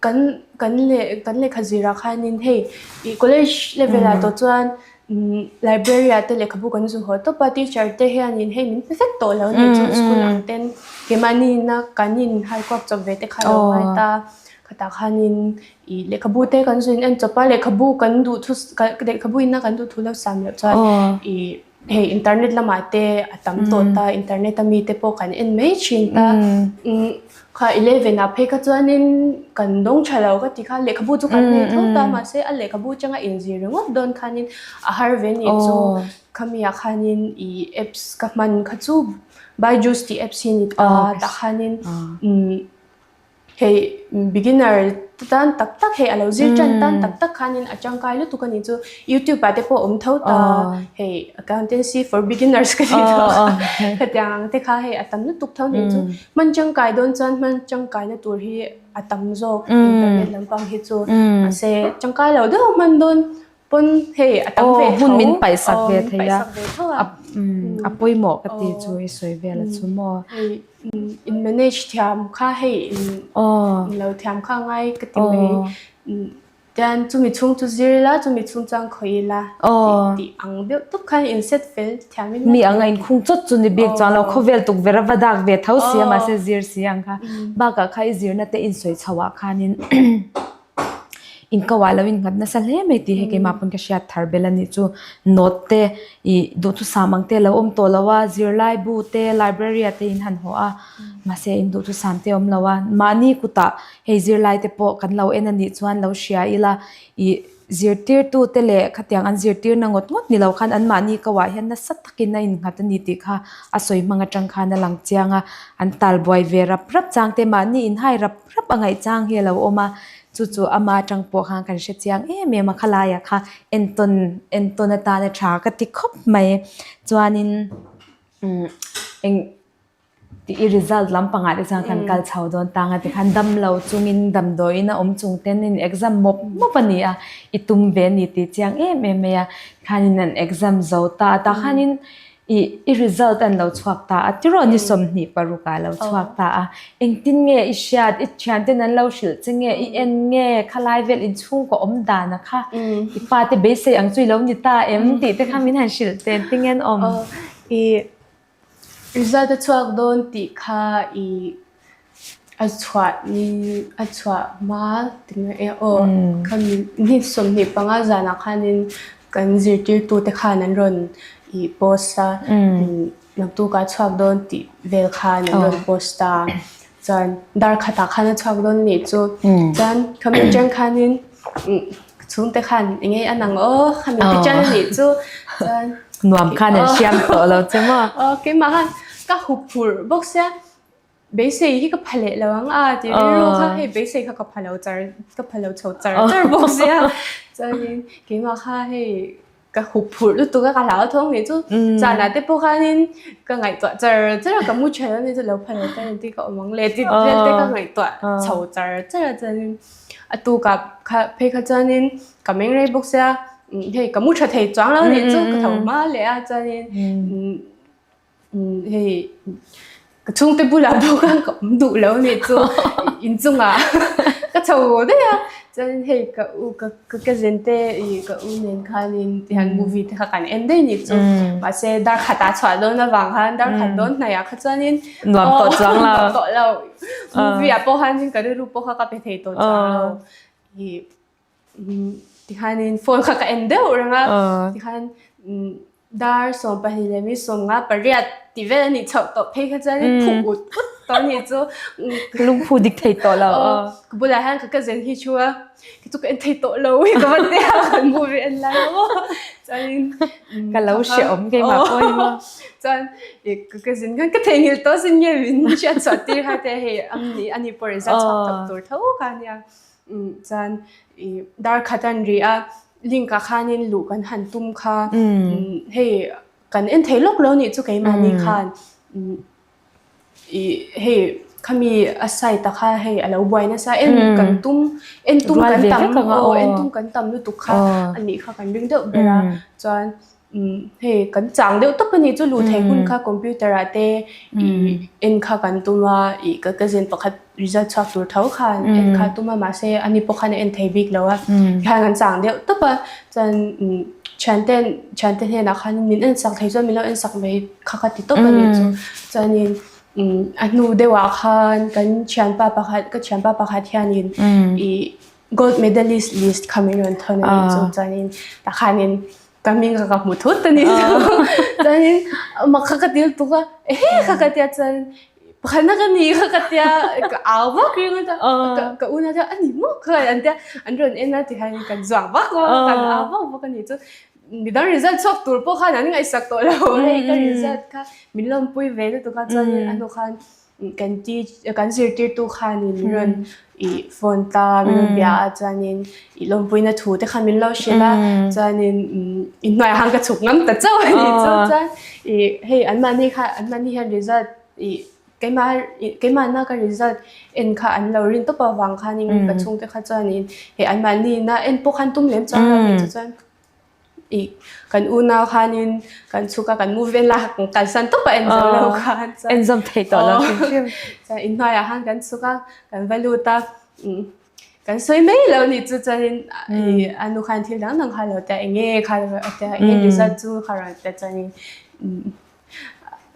kan kan leh kan lehkha zirah khanin hei ih college level ah tawh chuan library ah te lehkhabu kan zu haw tawp a teacher te hianin hei min pe vek tawh lo nih chu school ang ten keimahni na kan in hai kuak chawp ve te kha a lo ngai ta khatah khanin ih lehkhabu te kan zu in en chawp a lehkhabu kan duh thu lehkhabu ina kan duh thu lo sam loh chuan ih. Hei internet lamah te a tam tawh ta internet a mi te pawh kan en mai thin ta kha eleven ah phei kha chuanin kan dawng tha lo ka ti kha lehkhabu chu kan nei tho ta mahse a lehkhabu atanga inzir ringawt dawn khanin a har ve nih chu khami ah khanin ih apps ka hman kha chu Byju's tih apps hi a ni ta tah khanin umm. Hei beginner tan tak tak hei a lo zir tan tan tak tak khanin a tangkai lutuk a ni chu youtube ah te pawh awm tho ta hei accountancy for beginners ka tih tawh kha khatiang ang te kha hei a tam lutuk tho nih chu hman tangkai dawn chuan hman tangkai na tur hi a tam zawk internet lampang hi chu mahse tangkai lo deuh hman dawn pawn hei a tam ve tho hun min paihsak ve thei a a pawimawh ka ti chu i sawi vel a chu maw hei in manage thiam kha hei in lo thiam kha ngai ka ti mai tian chumi chhung chu zir ila chumi chhung chuan khawih ila tih ang deuh tawp khan in set fel thiam in mi anga in khung chawt chu ni bik chuan lo khawvel tukverh a va dak ve tho si a mahse zir si ang kha bakah kha i zirna te in sawi chho ah khanin. In ko ah lo in nghat nasa hle mai tih hi keimah pawn ka hriat thar bel a nih chu. Note te ih duhthusam ang te a lo awm tawh lo a, zirlai bu te library ah te in han haw a, mahse in duhthusam te a awm lo a. Mahni kutah hei zirlai te pawh kan lo en a nih chuan lo hria ila ih zirtirtu te leh khatiang an zirtirna ngawt ngawt ni lo khan anmahni ko ah hian nasa takin a innghat a ni tih kha a sawi hmang atang khan a lang chiang a. An talbuai ve rap rap chang te mahni inhai rap rap a ngaih chang hi a lo awm a. Chu chu ama atang pawh khan kan hre chiang em em a, khalaiah kha entawn entawn atana tha ka ti khawp mai. Chuanin umm eng tih i result lampangah te chuan kan kal chho dawn tang a tikhan damlo chungin damdawiin a awm chung ten in exam mawp mawp a ni a, i tum ve a ni tih chiang em em mai a. Khanin an exam zo ta a, tah khanin I i result an lo chhuak ta a, tiraw ni 26 ah lo chhuak ta a. Engtin nge i hriat, i thianten an lo hrilh che nge, i en nge, khalai vel inchhungkaw awm dan a kha, i pa te beisei ang chu i lo ni ta em tih te kha min han hrilh te, engtin nge an awm? I result a chhuak dawn tih kha i A chhuah ni a chhuah hma ti mai e aw khami ni 25 zanah khanin kan zirtirtute khan an rawn ih post a naktuk a chhuak dawn tih vel khan an rawn post a chuan dar khatah khan a chhuak dawn anih chu chuan khami atang khanin chhungte khan eng nge a nang aw khami te chan anih chu chuan Nuam khan an hriam tawh lo che maw? Aw keimah khan ka huphurh bawk sia. Beisei hi ka pha leh lo ang a tih rilru kha hei beisei kha ka pha lo char ka pha lo chho char char bawk sia chuanin keimah kha hei ka hup phurh lutuk a ka hlau thawng nih chu zanah te pawh khanin ka ngaihtuah char char a ka mu tha lo ni chu lo pha lo ta engtin ka awm ang le tih vel te ka ngaihtuah chho char char a chuanin a tukah kha phei kha chuanin ka meng rei bawk sia hei ka mu tha thei chuang lo nih chu ka tho hma leh a chuanin. Hei ka chhungte bulah pawh khan ka awm duh lo anih chu inchungah ka chho daih a chuan hei ka u ka ka cousin te ih ka u nen khanin tihian movie te kha kan en daih anih chu mahse dar khatah chhuah dawn avang khan dar khat dawn hnaihah kha chuanin Nuam tawh chuang lo nuam tawh lo movie ah pawh khanin ka rilru pawh kha ka pe thei tawh chuang lo ih Tikhanin phone kha ka en deuh reng a, tikhan dar 12 leh mi 58 tih vel a nih chhoh tawh phei kha chuanin phu ut ut tawh a nih chu. Lungphu dik thei tawh lo. Ka bulah hian ka cousin hi thu a, kei chu ka en thei tawh lo hi ka va ti a, kan movie en lai maw chuanin Ka lo hrehawm keimah pawh hi maw. Chuan ka cousin khan ka theihnghilh tawh sin nge min hriat chhuah tir kha te hei ani pawh result chhuak tawh tur tho kha a nia. Chuan ih dar khat an ri a, link ah khanin luh kan han tum kha hei kan en thei lawk lo nih chu keimahni khan ih hei khami a site ah kha hei a lo buai nasa en kan tum en tum kan tam aw en tum kan tam lutuk kha a nih kha kan ring deuh ber a chuan Hei kan chang deuh tawp a ni chu luh theih hun kha computer ah te ih en kha kan tum a ih ka cousin pakhat result chhuak tur tho khan en kha tum a mahse ani pawh khan a en thei bik lo a tikhan kan chang deuh tawp a chuan thianten thiante hnenah khan min en sak thei chuan min lo en sak mai kha ka ti tawp a ni chu chuanin a hnu deuhah khan kan thianpa pakhat ka thianpa pakhat hianin ih gold medalist list kha min rawn thawn a ni chu chuanin takhanin Ka hming kha ka hmu thut a ni chuanin mak kha ka ti lutuk a ehe kha ka tia chuan pakhatna ka ni kha ka tia ka au vak ringawt a ka unau chuan a ni maw kha an tia an rawn en a tikhan kan zuang vak vak a kan au vak vak a ni chu midang result chhuak tur pawh khan an ngaihsak tawh lo hei ka result kha min lawmpui ve lutuk a chuanin a hnu khan Kan ti kan zirtirtu khanin min rawn ih phone ta min rawn bia a chuanin ih lawmpuina thu te kha min lo hrilh a chuanin inhnuaiah khan ka chhuk ngam ta chauh a ni chu chuan ih hei anmahni kha anmahni hian result ih keimah keimahna ka result en kha an lo rin tawp avang khanin ka chhungte kha chuanin hei anmahni na en pawh khan tum lem chuan a ni chu chuan. Ih kan unau khanin kan chhuk a kan move vel a kan kalsan tawp a en zo lo khan chuan En zawm thei tawh lo hrim hrim. Chuan inhnuaiah khan kan chhuk a kan va lut a kan sawi mai lo nih chu chuanin ih a nu khan thil dang dang kha a lo ti a eng nge kha a ti a eng nge result chu kha rawn ti a chuanin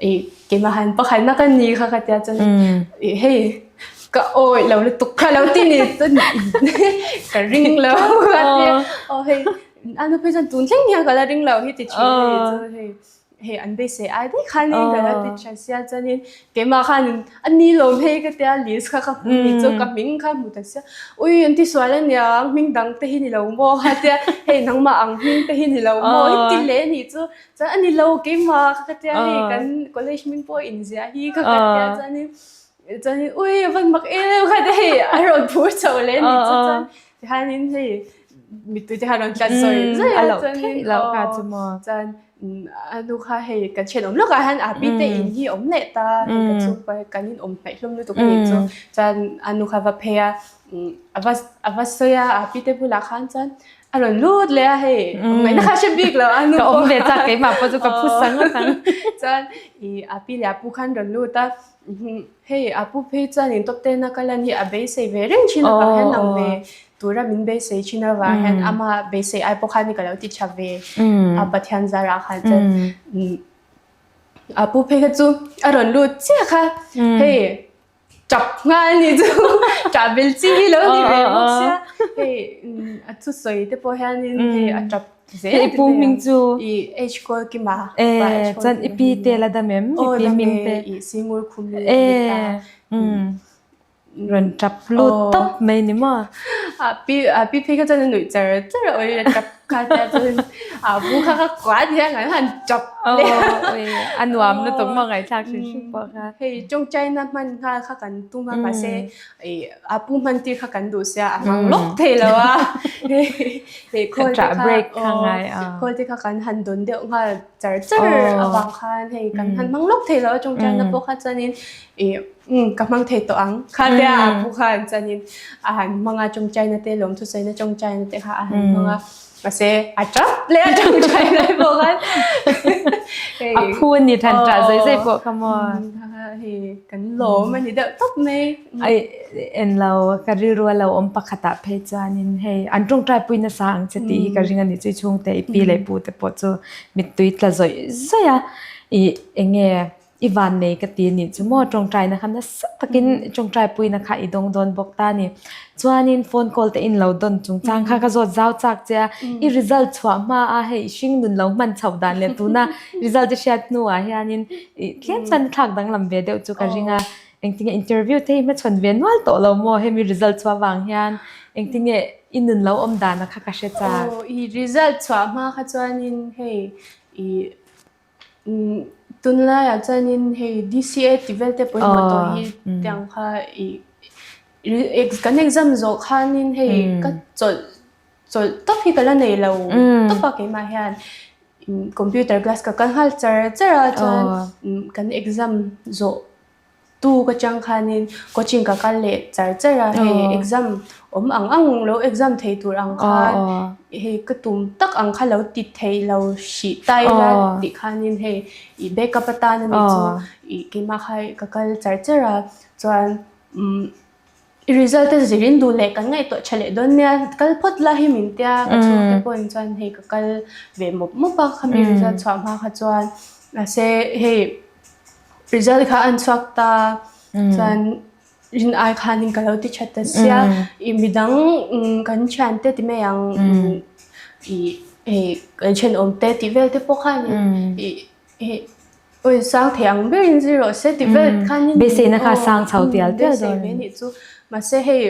ih keimah han pakhatna ka ni kha ka ti a chuanin ih hei. Ka awih lo lutuk kha lo ti ni chuan ka ring lo a tia aw hei a nu phei chuan tun thleng hian ka la ring lo hi ti thin a ni chu hei hei an beisei ai daih khan in ka la ti tha sia chuanin keimah khanin a ni lawm hei ka tia list kha ka hmu ni chu ka hming kha hmu ta sia ui an ti sual ania hming dang te hi ni lo maw a tia hei nangmah ang hming te hi ni lo maw hi ti leh a nih chu chuan a ni lo keimah kha ka tia hei kan college hming pawh inziah hi kha ka tia chuanin Chuanin ui a van mak em em kha te hei a rawn phur chho leh a ni chu chuan tihianin hei mittui te kha a rawn tlat zawi zawi a chuanin chuan a nu kha hei kan thianawm lawkah hian a pi te in hi a awm leh ta hei ka chhungkua hi kan inawm hnaih hlawm lutuk a nih chu chuan a nu kha va phei a a va a va sawi a a pi te bulah khan chuan a rawn lut leh a hei ngaihna kha hre bik lo a nu Ka awm ve chak keimah pawh chu ka phu sang a sang. Chuan ih a pi leh a pu khan rawn lut a Hei a pu phei chuan in top ten a kal a ni a beisei ve reng thin avang hian lang ve tura min beisei thin avang hian ama beisei ai pawh khan ka lo ti tha ve a Pathian zarah khan chuan a pu phei kha chu a rawn lut chiah kha hei tap nghal ni chu tah bel chi hi lo ni ve bawk sia hei a thusawi te pawh hianin hei a tap Hei i pu hming chu? I H kawl kima. Eh, chuan i pi te la dam em? I pi hming te? I singur khum i Eh, mm. Rawn tap lut tawp mai ni maw? A pi a pi phei kha chuan a nuih char char a oi a tap kha tia chuan a bu kha kha kuat hian an han tap leh. Oi, a nuam lutuk maw ngaihthlak hrim hrim pawh kha. Hei tawngtaina hman nghal kha kan tum a mahse i a pu hman tir kha kan duh sia a hmang lawk thei lo a hei khawl te kha break kha ngai a khawl te kha kan han dawn deuh nghal char char avang khan hei kan han hmang lawk thei lo a tawngtaina pawh kha chuanin i ka hmang thei tawh ang kha te a pu khan chuanin a han hmang a tawngtaina te lawmthusaina tawngtaina te kha a han hmang a Mahse a tap leh a tawngtai lai pawh khan a phu a ni than tah zai zai pawh kha maw. Hei kan lawm a ni deuh tawp mai. Ai en lo ka rilru a lo awm pakhatah phei chuanin hei an tawngtai pui nasa ang che tih hi ka ring a ni chu chhungte i pi leh pu te pawh chu mittui tla zawih zawih a i enge I van nei ka ti anih chu maw tawngtaina kha nasa takin tawngtaipuina kha i dawng dawn bawk ta a ni. Chuanin phone call te in lo dawn chungchang kha ka zawt zau chak che a, i result chhuah hma a hei i hring nun lo hman chhoh dan leh tuna result i hriat hnuah hianin ih tlem chuan i thlak danglam ve deuh chu ka ring a, engtinge interview te hi hmachhawn ve nual tawh lo maw hemi result chhuah vang hian engtinge i nun lo awm dana kha ka hre chak. Aw i result chhuah hma kha chuanin hei i Tunlaiah chuanin hei DCA tih vel te pawimawh tawh hi tiang kha ih kan exam zawh khanin hei ka chawlh chawlh tawp hi ka la nei lo tawp a keimah hian computer class ka kal nghal char char a chuan kan exam zawh Tu ka chang khanin coaching ka kal leh char char a, hei exam awm ang ang lo exam thei tur ang khan hei ka tum tak ang kha lo ti thei lo hrih ta ila tih khanin hei ih backup atan a nih chu ih keimah kha ka kal char char a chuan umm i result a zirin duh leh kan ngaihtuah tha leh dawn nia kal phawt la hi min tia ka chhungte pawhin chuan hei ka kal ve mawp mawp a khami result chhuah hma kha chuan mahse hei. Result kha an chhuak ta chuan rin ai khanin ka lo ti tha ta sia ih midang kan thian te ti mai ang ih hei kan thenawm te tih vel te pawh khanin ih hei awi sang thei ang berin zir rawh se tih vel khanin Beiseina kha sang chho tial tial dawn. Beisei ve nih chu mahse hei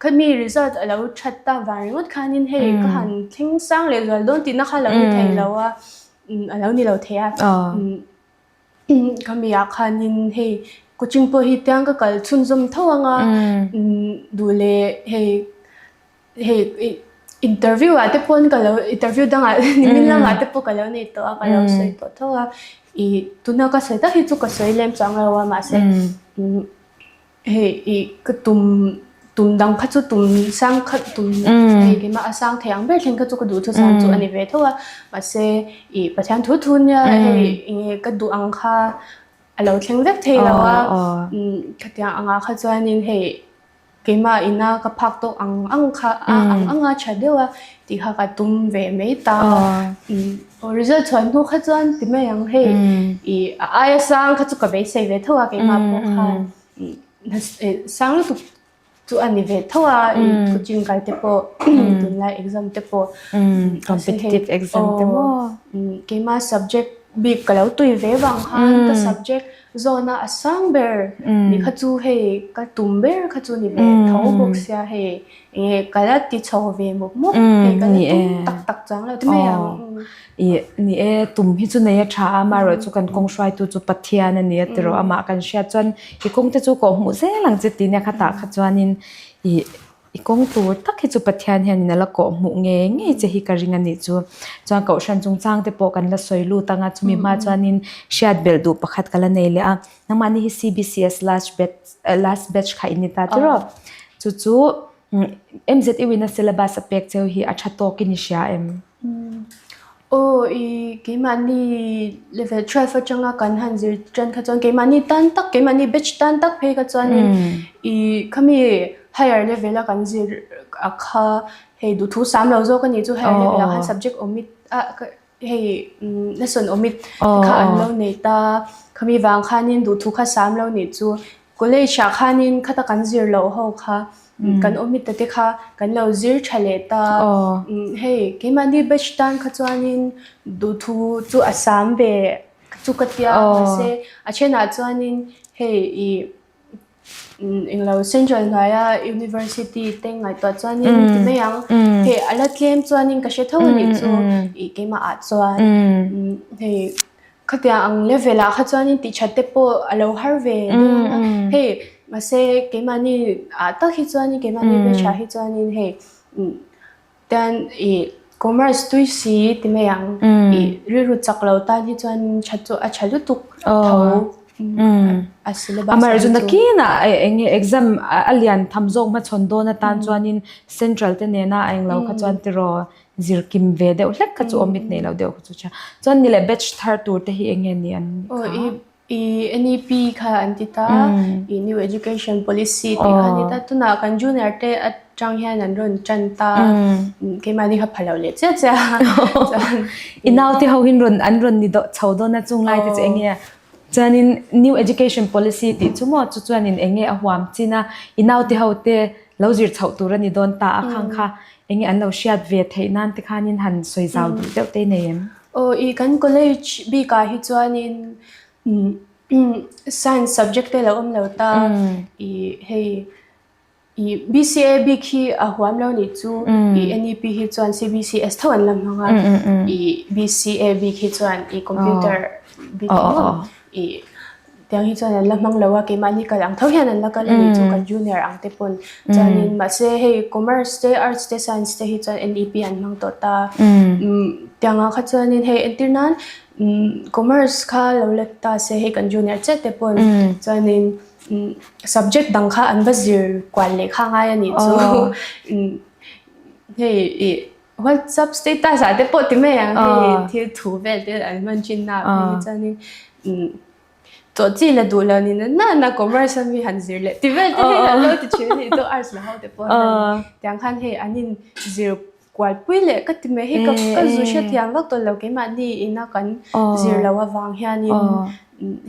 khami result a lo that ta vang ringawt khanin hei ka han thleng sang leh zual dawn tihna kha lo ni thei lo a. A lo ni lo thei a. Khami ah khanin hei coaching pawh hi tiang ka kal chhunzawm tho ang a duh leh hei hei interview ah te pawn ka lo interview dangah nimin lamah te pawh ka lo nei tawh a ka lo sawi tawh tho a ih tuna ka sawi tak hi chu ka sawi lem chuang lo a mahse Hei ih ka tum tum dang kha chu tum sang kha tum hei keimah a sang thei ang ber thleng kha chu ka duh thusam chu a ni ve tho a mahse ih Pathian thu thu nia hei enge ka duh ang kha a lo thleng vek thei lo a khatiang angah kha chuanin hei keimah ina ka phak tawk ang ang kha ang anga tha deuh a tih kha ka tum ve mai ta a aw result chhuah hnu kha chuan ti mai ang hei ih a aia sang kha chu ka beisei ve tho a keimah pawh khan. Sang lutuk chu a ni ve tho a, coaching kal te pawh tunlai exam te pawh competitive exam te maw keima subject bik ka lo tui ve vang khan ka subject zawn a a sang ber ni kha chu hei ka tum ber kha chu ni ve tho bawk sia hei enge ka la ti chho ve mawp mawp hei ka la tum tak tak chuang lo ti mai ang. Ih ni e, tum hi chu nei a tha a, amaherawhchu kan kawng hruaitu chu Pathian a ni a tiraw, amah kan hriat chuan i kawng te chu kawh hmuh zel ang che tih nia khatah kha chuanin ih i kawng tur tak hi chu Pathian hianin a la kawh hmuh ngei ngei che hi ka ring a nih chu. Chuan Kohhran chungchang te pawh kan la sawi lut ang a, chumi hma chuanin hriat belh duh pakhat ka la nei leh a, nangmahni hi CBCS last batch last batch kha i ni ta tiraw, chu chu MZU in a syllabus a pek cheu hi a tha tawkin i hria em? Aw i keimahni level 12 atanga kan han zir tan kha chuan keimahni tan tak keimahni batch tan tak phei kha chuanin i khami higher level a kan zir a kha hei duhthu sam lo zawk a nih chu higher level ah khan subject awm a hei lesson awm kha an lo nei ta khami vang khanin duhthu kha sam lo nih chu College ah khanin khata kan zir loh ho kha kan awm ta te kha kan lo zir tha leh ta. Hei keimahni batch tan kha chuanin duhthu chu a sam ve chu ka tia mahse a thenah chuanin hei ih englo central hnuaia university te ngaihtuah chuanin ti mai ang hei a la tlem chuanin ka hre tho a nih chu ih keimah ah chuan hei. Khatiang ang level ah kha chuanin tih that te pawh a lo har ve deuh ang a, hei mahse keimahni ah tak hi chuanin keimahni batch ah hi chuanin hei tian ih commerce tui si ti mai ang ih rilru chak lo tan hi chuan that chu a tha lutuk tho a syllabus Amar chu nakinah eng nge exam a lian tham zawk hmachhawn dawn atan chuanin central te nena a englo kha chuan tiraw Zir kim ve deuh hlek kha chu awm mit nei lo deuh kha chu tha. Chuan ni leh batch thar tur te hi eng nge ni an nih kha? Aw i NEP kha an ti ta, i New Education Policy tih kha an ti ta. Tunah kan junior te atang hian an rawn tan ta, keimahni kha pha lo leh chiah chiah a. Chuan i naute ho hin rawn an rawn ni chho dawn a chung lai te chu eng nge? Chuanin New Education Policy tih chu maw chu chuanin eng nge a huam chin a, i naute ho te lo zir chhoh tur a ni dawn ta a khang kha. Enge an lo hriat ve theih nan te khanin han sawi zau duh deuh te nei em? Aw i kan college bikah hi chuanin science subject te lo awm lo ta i hei i BCA bik hi a huam lo nih chu i NEP hi chuan CBCS tho an la hmang a i BCA bik hi chuan i computer bik hi i Tiang hi chuan an la hmang lo a, keimahni kal ang tho hian an la kal a nih chu kan junior ang te pawn. Chuanin mahse hei commerce te, arts te, science te hi chuan NEP an hmang tawh ta. Tiang ah kha chuanin hei entir nan commerce kha lo la ta se hei kan junior chiah te pawn chuanin subject dang kha an va zir kual leh kha ngai a nih chu. Hei ih WhatsApp status ah te pawh ti mai ang hei thil thu vel te an hman thin na ah phei hi chuanin Chaw chi la duh lo ni na na na commerce a mi han zir leh ti vel te hi an lo ti thin a nih chu arts la ho te pawh hian tiang khan hei an in zir kual pui leh ka ti mai hei ka ka zu hre thiam vak tawh lo keimahni ina kan zir loh avang hianin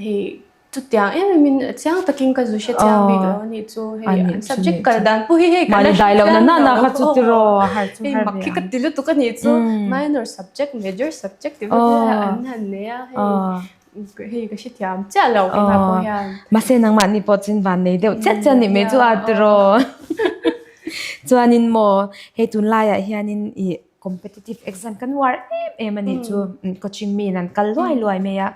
hei chutiang em em in chiang takin ka zu hre chiang bik lo a nih chu hei an subject kal dan pawh hi hei ka la hre chiang lo hei mak hi ka ti lutuk a nih chu minor subject major subject ti vel te an han nei a hei. Hei ka hrethiam chiah lo keimah pawh hian. Mahse nangmahni pawh chuan van nei deuh chiah chiah nih mai chu a tiraw. Chuanin maw hei tunlaiah hianin ih competitive exam kan uar em em a nih chu coaching miin an kal luai luai mai a.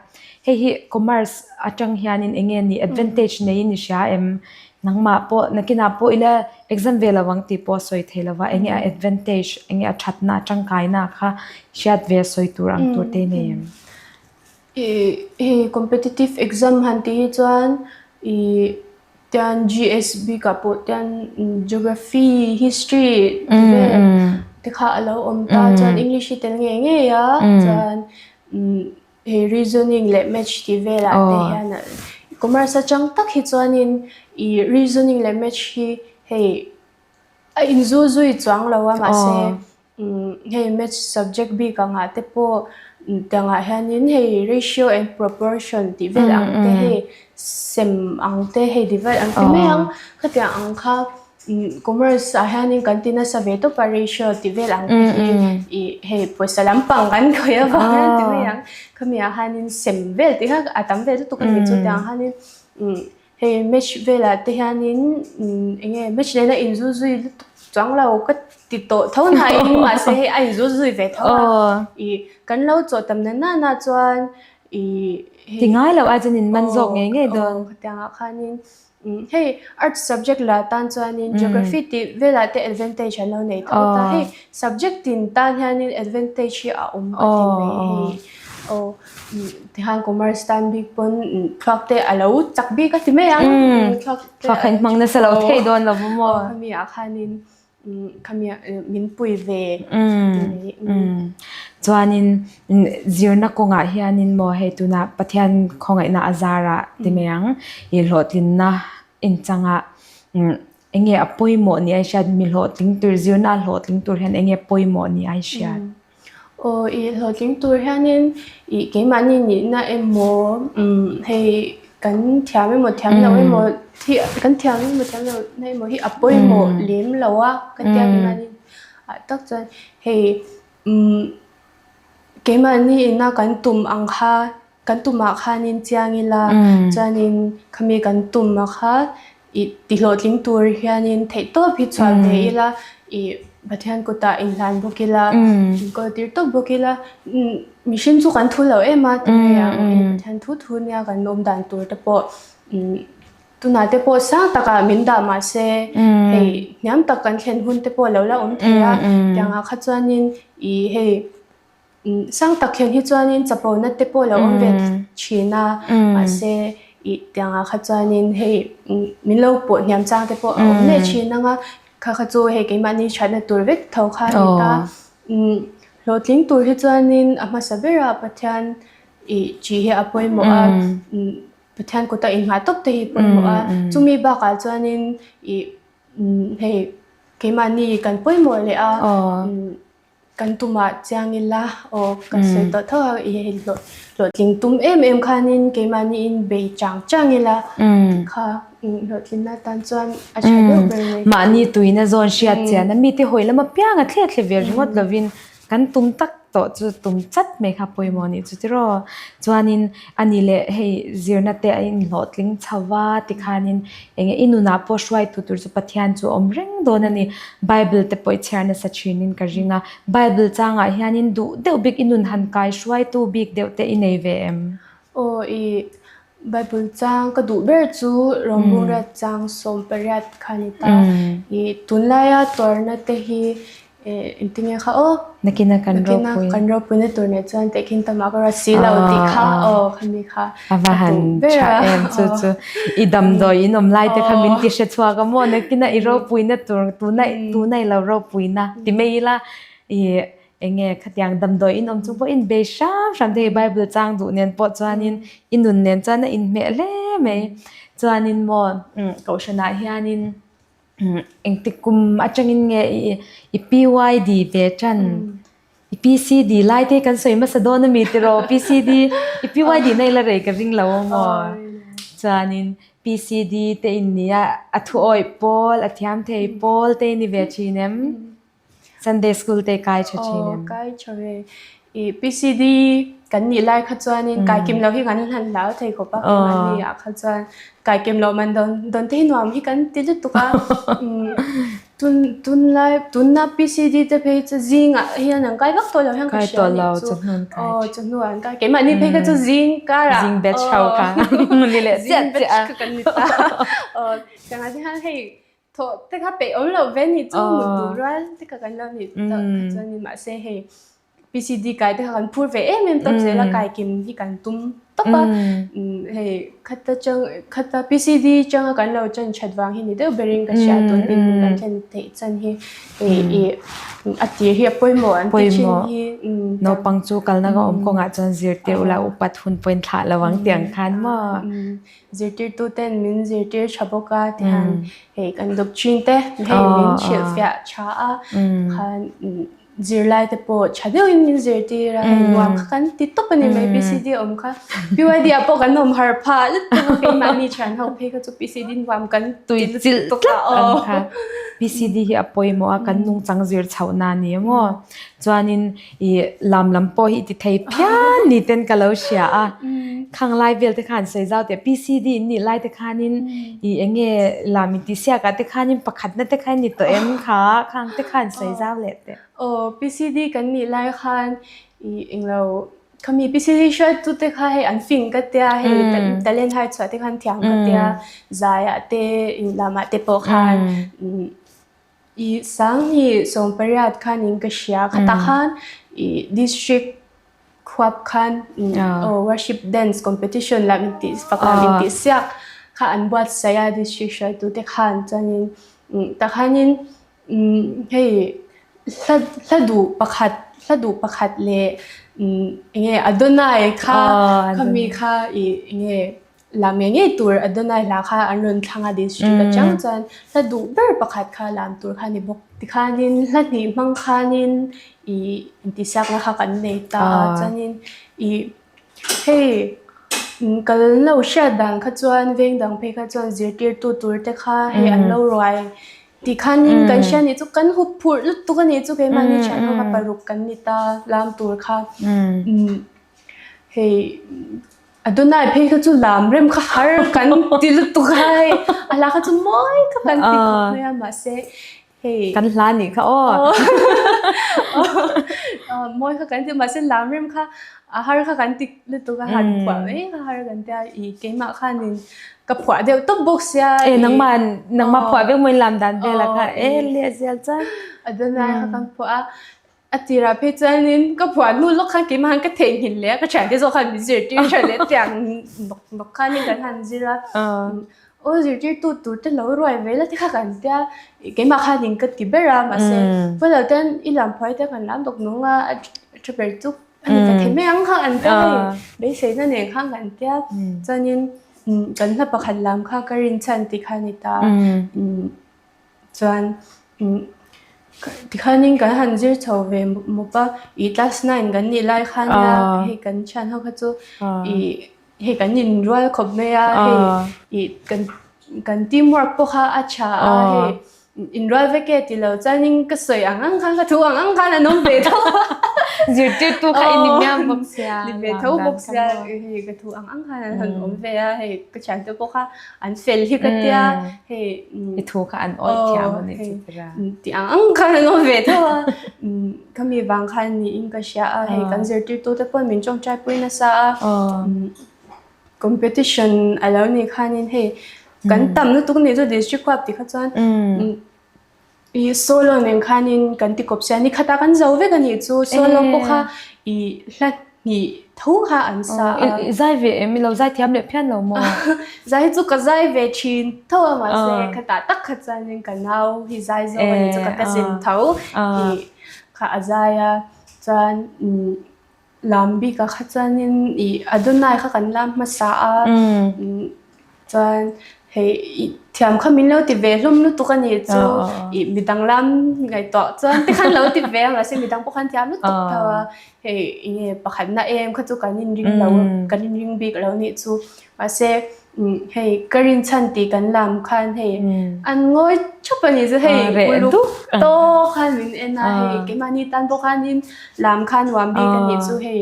Hei hi commerce atang hianin eng nge ni advantage neiin i hria em? Nangmah pawh nakinah pawh ila exam ve lo ang tih pawh a sawi thei lo va, eng nge a advantage eng nge a thatna a tangkaina kha hriat ve sawi tur ang tur te nei em? Hei competitive exam han tih hi chuan ih tian GS bikah pawh tian geography, history tih vel te kha a lo awm ta chuan English hi tel ngei ngei a chuan hei reasoning leh maths tih velah te hian commerce atang tak hi chuanin ih reasoning leh maths hi hei a inzul zui chuang lo a mahse. Hei maths subject bik angah te pawh. Tiangah hianin hei ratio and proportion tih vel ang te hei sem ang te hei divide ang ti mai ang khatiang ang kha commerce ah hianin kan ti nasa ve tawp a ratio tih vel ang te hi ih hei pawisa lampang kan khawih avang hian ti mai ang khami ah hianin sem vel tih kha a tam ve lutuk a ni chu tiang hianin Hei match velah te hianin eng nge match nena inzul zui lutuk chuang lo ka ti tawh tho nain mahse hei a inzul zui ve tho a ih kan lo chawh tam na nana chuan ih hei Ti ngai loh ai chuan in man zawk ngei ngei dawn. Aw khatiangah khanin hei arts subject la tan chuanin geography tih velah te advantage an lo nei tho ta hei subject tin tan hianin advantage hi a awm ka ti mai hei aw. Tikhan commerce tan bik pawn thluak te a lo chak bik a ti mai ang. Thluak te Thluak kha in hmang nasa lo thei dawn lo maw maw? Khami ah khanin khami ah min pui ve ti mai. Chuanin zirna kawngah hianin maw hei tuna Pathian khawngaihna a zarah ti mai ang i hlawhtlinna inchangah enge a pawimawh ni a hriat mi hlawhtling tur zirna a hlawhtling tur hian enge pawimawh ni a hriat? Aw i hlawhtling tur hianin ih keimahni nihna emaw umm hei kan thiam emaw thiam lo emaw hi kan thiam emaw thiam lo na emaw hi a pawimawh lem lo a ka tia keimahni ah tak chuan hei umm keimahni ina kan tum ang kha kan tumah khanin chiang ila chuanin khami kan tum a kha ih tihlawhtling tur hianin theihtawp hi chhuah ve ila ih Pathian kutah inhlan bawk ila inkawl tir tawp bawk ila mihring chu kan thu lo em a ti mai ang ih Pathian thu thu nia kan awm dan tur te pawh tunah te pawh sang takah min dah mahse hei hniam tak kan thlen hun te pawh a lo la awm thei a tiangah kha chuanin ih hei. Sang tak hian hi chuanin chapona te pawh lo awm ve thin a, mahse ih tiangah kha chuanin hei min lo pawh hniam chang te pawh a awm leh thin ang a, kha kha chu hei keimahni thatna tur vek tho kha a ni ta. Hlawhtling tur hi chuanin a hmasa berah Pathian ih ṭih hi a pawimawh a, Pathian kuta inngah tawp te hi pawimawh a, chumi bakah chuanin ih hei keimahni kan pawimawh leh a. Kan tumah chiang ila aw ka sawi tawh tho a i hei hlawh hlawhtling tum em em khanin keimahni in bei chang chang ila kha hlawhtlinna tan chuan a tha deuh ber mai. Mahni tuina zawn hriat chian a mite hawi lama pianga thle thle ve ringawt lovin kan tum tak tawh chu tum chat mai kha pawimawh anih chu tiraw. Chuanin ani leh hei zirna te a inhlawhtling chho va tikhanin Enge i nunah pawh hruaitu tur chu Pathian chu a awm reng dawn a ni. Bible te pawh i chhiar nasa thinin ka ring a. Bible changah hianin duh deuh bik i nun han kai hruaitu bik deuh te i nei ve em? Aw i Bible chang ka duh ber chu Rawngburat chang 18 kha a ni ta. I tunlaia tuarna te hi Engtinge kha aw? Nakina kan ropui. Nakina kan ropuina tur nen chuan tehkhin tamah ka ruat si lo tih kha aw khami kha A va han tha em chu chu i damdawi in awm lai te kha min ti hre chhuak a maw nakina i ropuina tur tuna tuna i lo ropuina ti mai ila i enge khatiang damdawi in awm chung pawh in bei hram hram te hei bible chang duh nen pawh chuanin i nun nen chuan a inhmeh hle mai chuanin maw kohhranah hianin Engtik kum atangin nge i PYD ve tan? I PCD lai te kan sawi hmasa dawn a mi tiraw? PCD i PYD na ila rei ka ring lo a maw? Chuanin PCD te in nia a thu awih pawl, a thiam thei pawl te i ni ve thin em? Sunday school te kai tha thin em? Aw kai tha ve. I PCD kan nih lai kha chuanin kai kim lo hi kan han hlau thei khawp a keimahni ah kha chuan kai kim loh man dawn dawn te hi nuam hi kan ti lutuk a. Tun tunlai tunna PCD te phei chu zingah hian an kai vak tawh lo hian ka hria a nih chu. Aw chawhnu an kai keimahni phei kha chu zing karah zing batch ho kha ni leh chiah chiah a. Kan ni ta. Aw changah te hian hei Thawh te kha peih awm loh ve ni chu mut duh rual te kha kan lo nih tak kha chuan ni mahse hei PCD kai te kha kan phur ve em em tawp zel a kai kim hi kan tum tawp a hei khata chang khata PCD changa kan lo chan that vang hi ni deuh berin ka hria tun dinhmun kan thlen theih chan hi hei ih a tir hi a pawimawh an ti thin hi naupang chu kalna ka awm kawngah chuan zirtir ula upat hun pawhin thlah lo ang tiang khan maw. Zirtirtuten min zirtir tha bawk a tihian hei kan doctrine te hei min hrilhfiah tha a khan. Zirlai te pawh tha deuhin min zirtir a, hei nuam kha kan ti tawp a ni mai PCD awm kha. PYD ah pawh kan awm har phah lutuk a keimahni thian ho phei kha chu PCD nuam kan ti lutuk a aw. PCD hi a pawimawh a kan nungchang zir chhoh na a ni maw. Chuanin i lam lam pawh hi i ti thei phian ni ten ka lo hria a. Khang lai vel te khan sawi zau teh PCD in nih lai te khanin i eng nge lam in tih siak ah te khanin pakhatna te kha in ni tawh em kha khang te khan sawi zau leh teh. Aw PCD kan nih lai khan i englo khami PCD hruaitu te kha hei an fing ka tia hei talent hai chhuah te khan thiam ka tia zai ah te in lam ah te pawh khan i sanghi 18 khanin ka hria khatah khan i district Khuap khan worship dance competition lah min tih fak lah min tih siak kha an buatsaih a district hruaitute khan chuanin takhanin hei hla hla duh pakhat hla duh pakhat leh eng nge Adonai kha khami kha ih eng nge Lam ngei ngei tur Adonai hla kha an rawn thlang a district atang chuan hla duh ber pakhat kha lam tur kha a ni bawk. Tikhanin hla hnih hmang khanin ih intihsiakna kha kan nei ta a chuanin ih hei kal lo hriat dan kha chuan veng dang phei kha chuan zirtirtu tur te kha hei an lo ruai tikhanin kan hria nih chu kan hup phurh lutuk a nih chu keimahni thian ho kha paruk kan ni ta lam tur kha hei. Adonai phei kha chu lam rem kha har kan ti lutuk a hei a hla kha chu mawi kha kan ti khawp mai a mahse hei kan hla nih kha aw mawi kha kan ti mahse lam rem kha a har kha kan ti lutuk a han phuah mai kha har kan tia i keimah khanin ka phuah deuh tawp bawk sia e nangmah nangmah phuah vek mawi lam dan vel a kha e le zel chuan Adonai kha kan phuah a A tirah phei chuanin ka phuah hnu lawk khan keimah khan ka theihnghilh leh a, ka thiante zawk khan min zirtir tha leh tiang nawk nawk khanin kan han zir a. Aw zirtirtu tur te lo ruai ve la ti kha kan tia, keimah khanin ka ti ber a mahse pawi ten i lam phuai te kan lam dawk nung a, a tha ber chu a ni ta thei mai ang kha an tia hei beiseina nen khan kan tia chuanin kan hla pakhat lam kha ka rinchhan tih kha a ni ta. Chuan tikhanin kan han zir chho ve mawp a, ih class nine kan nih lai khan nia hei kan thian ho kha chu ih hei kan inrual khawp mai a, hei ih kan kan team work pawh kha a tha a, hei inrual vek e tilo chuanin ka sawi ang ang khan ka thu ang ang khan an awm ve tho a. Zirtirtu kha i ni miau bawk sia. Ni ve tho bawk sia, hei ka thu ang ang khan an han awm ve a, hei ka thiante pawh kha an fel hi ka tia hei i thu kha an awih thiam a nih chu tira ti ang ang khan an awm ve tho a khami vang khan niin ka hria a hei kan zirtirtu te pawh min tawngtai pui nasa a competition a lo nih khanin hei kan tam lutuk nih chu district huap tih kha chuan I solo nen khanin kan ti kawp sia, nikhatah kan zo vek a nih chu solo pawh kha i hla hnih tho kha an sa a. I zai ve em? I lo zai thiam leh phian lo maw? Zai chu ka zai ve thin tho a mahse khatah tak kha chuanin ka nau hi zai zawk a nih chu ka cousin tho i kha a zai a chuan Lam bikah kha chuanin ih Adonai kha kan lam hmasa a, chuan hei ih thiam kha min lo ti ve hlawm lutuk a nih chu ih midang lam ngaihtuah chuan te khan lo ti ve a mahse midang pawh khan thiam lutuk tho a, hei eng nge pakhatna em kha chu kan inring lo kan inring bik lo nih chu mahse hei ka rinchhan tih kan lam khan hei an ngawi thap a nih chu hei uluk tawk khan min en a hei keimahni tan pawh khanin Lam kha nuam bik a nih chu hei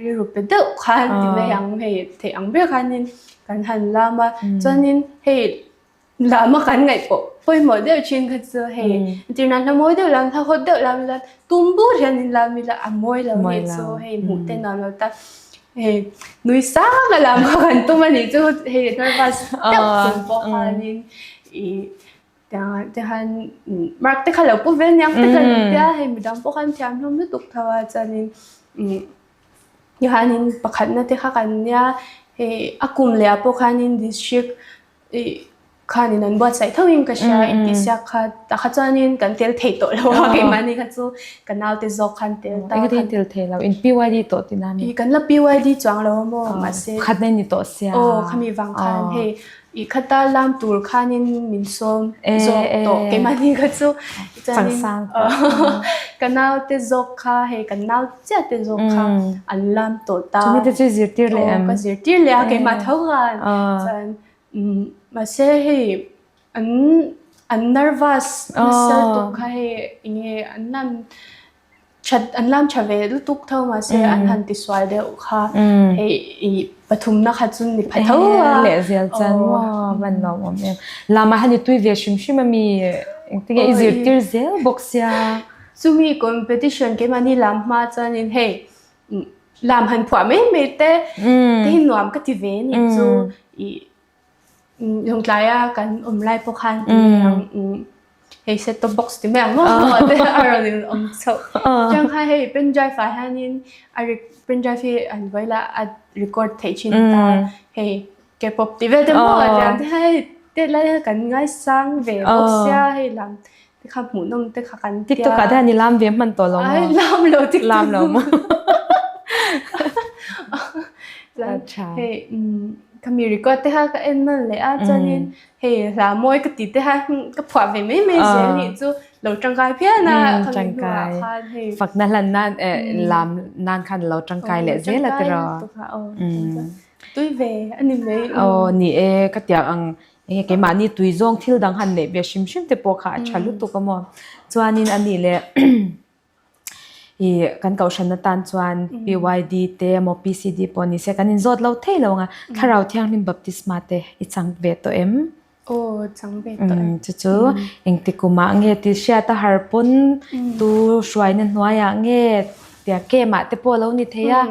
rilru pe deuh khan ti mai ang hei theih ang ber khanin kan han lam a chuanin hei lam a kan ngaih pawh pawimawh deuh thin kha chu hei entirna hla mawi deuh lam hla hawt deuh lam ila tum bur hian in lam ila a mawi lo nih chu hei hmuh te nuam lo ta hei nui sang a lam kha kan tum a nih chu hei nervous deuh chung pawh khanin ih Tiang mark te kha lo pu vel niang te kan tia hei midang pawh khan thiam hlawm lutuk tho a chuanin tihianin pakhatna te kha kan nia hei a kum leh ah pawh khanin district ih khanin an buatsaih tho in ka hria intihsiak kha tah kha chuanin kan tel thei tawh lo a keimahni kha chu ka naute zawk khan tel ta Engati in tel thei lo in PYD tawh tina mi? Ih kan la PYD chuang lo a maw mahse Pakhatna in ni tawh sia aw khami vang khan hei. I khata lam tur khanin min sawm zawk tawh keimahni kha chu chuanin ka naute zawk kha hei kan nau chiah te zawk kha an lam tawh ta. Chumi te chu i zirtir leh em? Ka zirtir leh a keimah tho khan chuan mahse hei an an nervous nasa lutuk kha hei enge an lam That an lam tha ve lutuk tho mahse an han ti sual deuh kha hei i pathumna kha chu ni pha tho a. Leh zel chuan maw van nuam awm em. Lamah han i tui ve hrim hrim ami engtinge i zirtir zel bawk sia. Chumi competition keimahni lam hma chuanin hei lam han phuah mai mai te te hi nuam ka ti ve ni chu i Lawngtlaia kan awm lai pawh khan ti mai ang hei set top box ti mai ang maw te a rawn in awm chhoh. Chuan khan hei pen drive ah hianin a pen drive hi an vawi la a record theih thin ta hei K-pop tih vel te maw a tiang te hei tet lai hian kan ngaisang ve bawk sia hei lam te kha hmuhnawm te kha kan tia. TikTok ah te hian i lam ve hman tawh lo maw? Ai lam lo TikTok. Lam lo maw? Chuan hei ka mi record te kha ka en nawn leh a chuanin hei hla mawi ka ti te kha ka phuah ve mai mai zel nih chu lo tangkai phian a khami hnuah khan hei. Fakna hlan nan lam nan khan lo tangkai leh zel a tiraw? Tui ve a ni mai. Aw ni e ka tiang ang Enge keimahni tui zawng thil dang han neih ve hrim hrim te pawh kha a tha lutuk a maw. Chuanin a nih leh ih kan kohhran atan chuan PYD te emaw PCD pawh ni se kan inzawt lo thei lo ang a, Thlarau Thianghlim Baptisma te i chang ve tawh em? Aw chang ve tawh em. Chu chu engti kumah nge tih hriat a har pawn tu hruaina hnuaiah nge tia camp ah te pawh a lo ni thei a.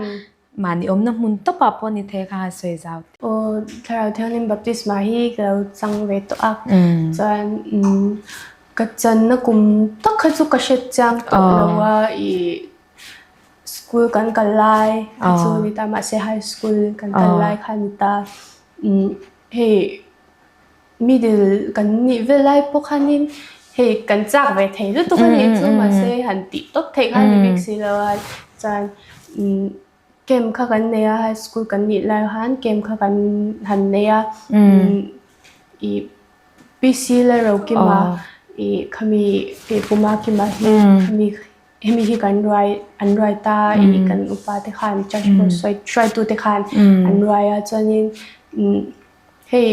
Mahni awmna hmun tawpah pawh ni thei kha han sawi zau teh. Aw, Thlarau Thianghlim Baptisma hi ka lo chang ve tawh a. Chuan ka channa kum tak kha chu ka hre chiang tawh lo a, ih school kan kal lai kha chu ni ta mahse high school kan kal lai kha ni ta. Hei Middle kan nih vel lai pawh khanin hei kan chak ve thei lutuk a nih chu mahse han tih tawp theih kha a ni bik si lo a chuan camp kha kan nei a high school kan nih lai khan camp kha kan han nei a ih PC la Rokima ih khami Keipuma Kima hi khami Hemi hi kan ruai an ruai ta i kan upa te khan church hruaitu te khan an ruai a chuanin Hei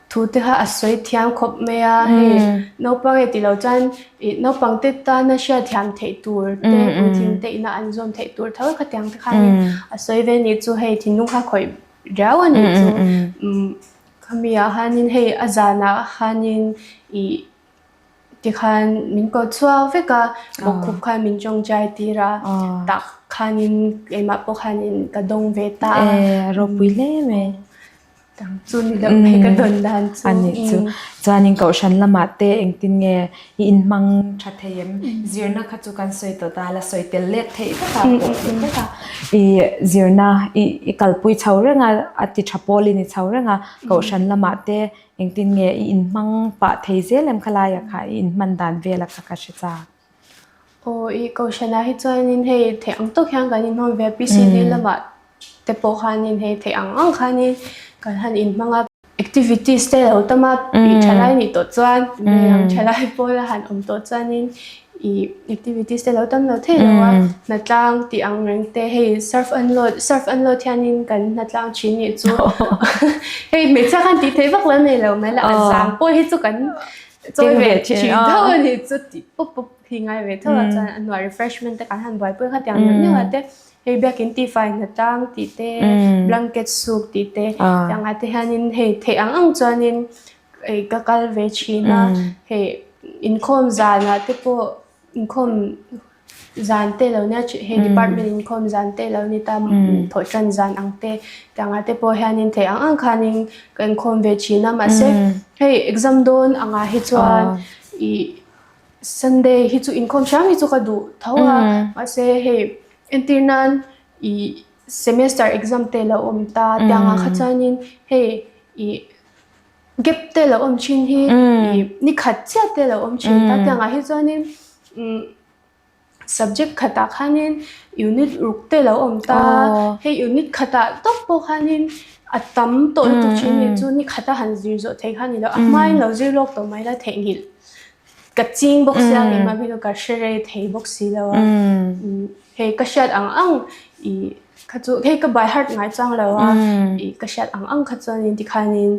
thu te kha a sawi thiam khawp mai a, hei naupang e tih loh chuan ih naupang te tana hriat thiam theih tur te puitling te ina an zawm theih tur tho khatiang te khanin a sawi ve nih chu hei thinlung kha khawih riau a nih chu umm khami ah khanin hei a zanah khanin ih Tikhan min ko chhuak vek a, bawkkhup khan min tawngtai tir a, tah khanin keimah pawh khanin ka dawng ve ta a. E, ropui hle mai. Tang chu ni deuh mai ka dawn dan chu. A nih chu. Chuanin kohhran lamah te engtin nge i inhmang tha thei em? Zirna kha chu kan sawi tawh ta, la sawi tel let theih vek a, pawh theih vek a. I zirna i kalpui chho reng a, a ti tha pawlin i chho reng a, kohhran lamah te Engtin nge i inhmang pah thei zel em khalaiah kha i inhman dan vela kha ka hre chak. Aw i kohhranah hi chuanin hei theih ang tawk hian kan inhmang ve a, PCD lamah te pawh khanin hei theih ang ang khanin kan han inhmang a. Activities te lo tam a, ih thalai nih tawh chuan hei thalai pawl a han awm tawh chuanin ih activities te lo tam lo thei lo a, hnatlang tih ang reng te hei surf unload surf unload hianin kan hnatlang thin nih chu hei hmeichhia khan tih theih vak lo nei lo mai la a zang pawh hi chu kan chawi ve thin tho a ni chu tih pawp pawp hi ngai ve tho a chuan a hnuai refreshment te kan han buaipui kha tiang neuh neuh ah te hei biakin tifai hnatlang tih te blanket suk tih te tiang ah te hianin hei theih ang ang chuanin Ei ka kal ve thin a, hei inkhawm zanah te pawh inkhawm zan te lo nia hei department inkhawm zan te lo ni ta thawhtan zan ang te tiangah te pawh hianin theih ang ang khanin ka inkhawm ve thin a mahse hei exam dawn angah hi chuan ih Sunday hi chu inkhawm hram hi chu ka duh tho a mahse hei entir nan ih semester exam te lo awm ta tiangah kha chuanin hei ih. Gap te lo awm thin hi ih ni khat chiah te lo awm thin ta tiangah hi chuanin umm Subject khatah khanin unit ruk te lo awm ta a, hei unit khatah tawp pawh khanin a tam tawh lutuk thin a nih chu ni khata han zir zawh theih kha a ni lo, a hmain lo zir lawk tawh mai la theihnghilh ka ching bawk sia keimah hi chu ka hre rei thei bawk si lo a, hei ka hriat ang ang ih kha chu hei ka by heart ngai chuang lo a, ih ka hriat ang ang kha chuanin tikhanin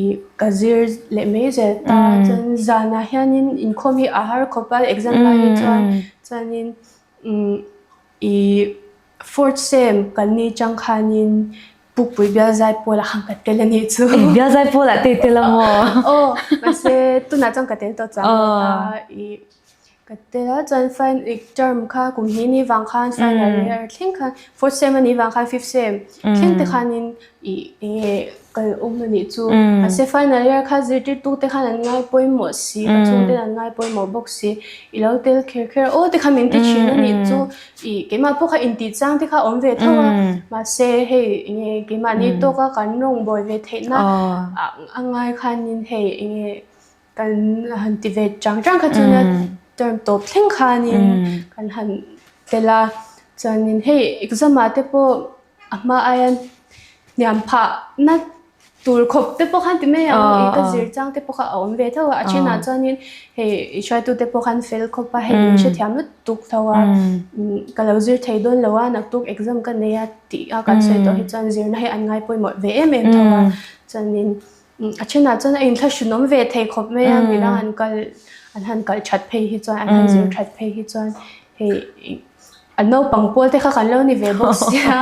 ih ka zir leh mai zel ta chuan zanah hianin inkhawm hi a har khawp a exam lai hi chuan chuanin umm ih fourth sem kan ni chang khanin Pukpui bialzai pawlah khan ka tel a nih chu. Eh bialzai pawlah te i tel a maw? Aw mahse tunah chuan ka tel tawh chuang lo ta ih ka tel a chuan final term kha kum hnih ni vang khan final year thleng khan fourth sem a nih vang khan fifth sem thleng te khanin ih eng nge kal awm a nih chu mahse final year kha zirtirtu te khan an ngai pawimawh si ka chhungte an ngai pawimawh bawk si i lo tel kher kher a aw te khan min ti thin a nih chu. Ih keimah pawh kha intih chang te kha a awm ve tho a, mahse hei enge keimahni tawka kan rawngbâwl ve theihna a ngai khanin hei enge kan han ti ve chang chang kha chuan a term tawp thleng khanin kan han tel a, chuanin hei exam ah te pawh a hma aia hniam phah na Tur khawp te pawh khan ti mai ang ih ka zir chang te pawh kha a awm ve tho a, a thenah chuanin hei i hruaitu te pawh khan fel khawp a, hei min hrethiam lutuk tho a, ka lo zir thei dawn lo a, naktuk exam ka nei a tih a kan sawi tawh hi chuan zirna hi an ngai pawimawh ve em em tho a, chuanin a thenah chuan a inthlahrunawm ve thei khawp mai a, midang an kal an han kal that phei hi chuan an han zir that phei hi chuan hei A naupang pawl te kha kan lo ni ve bawk sia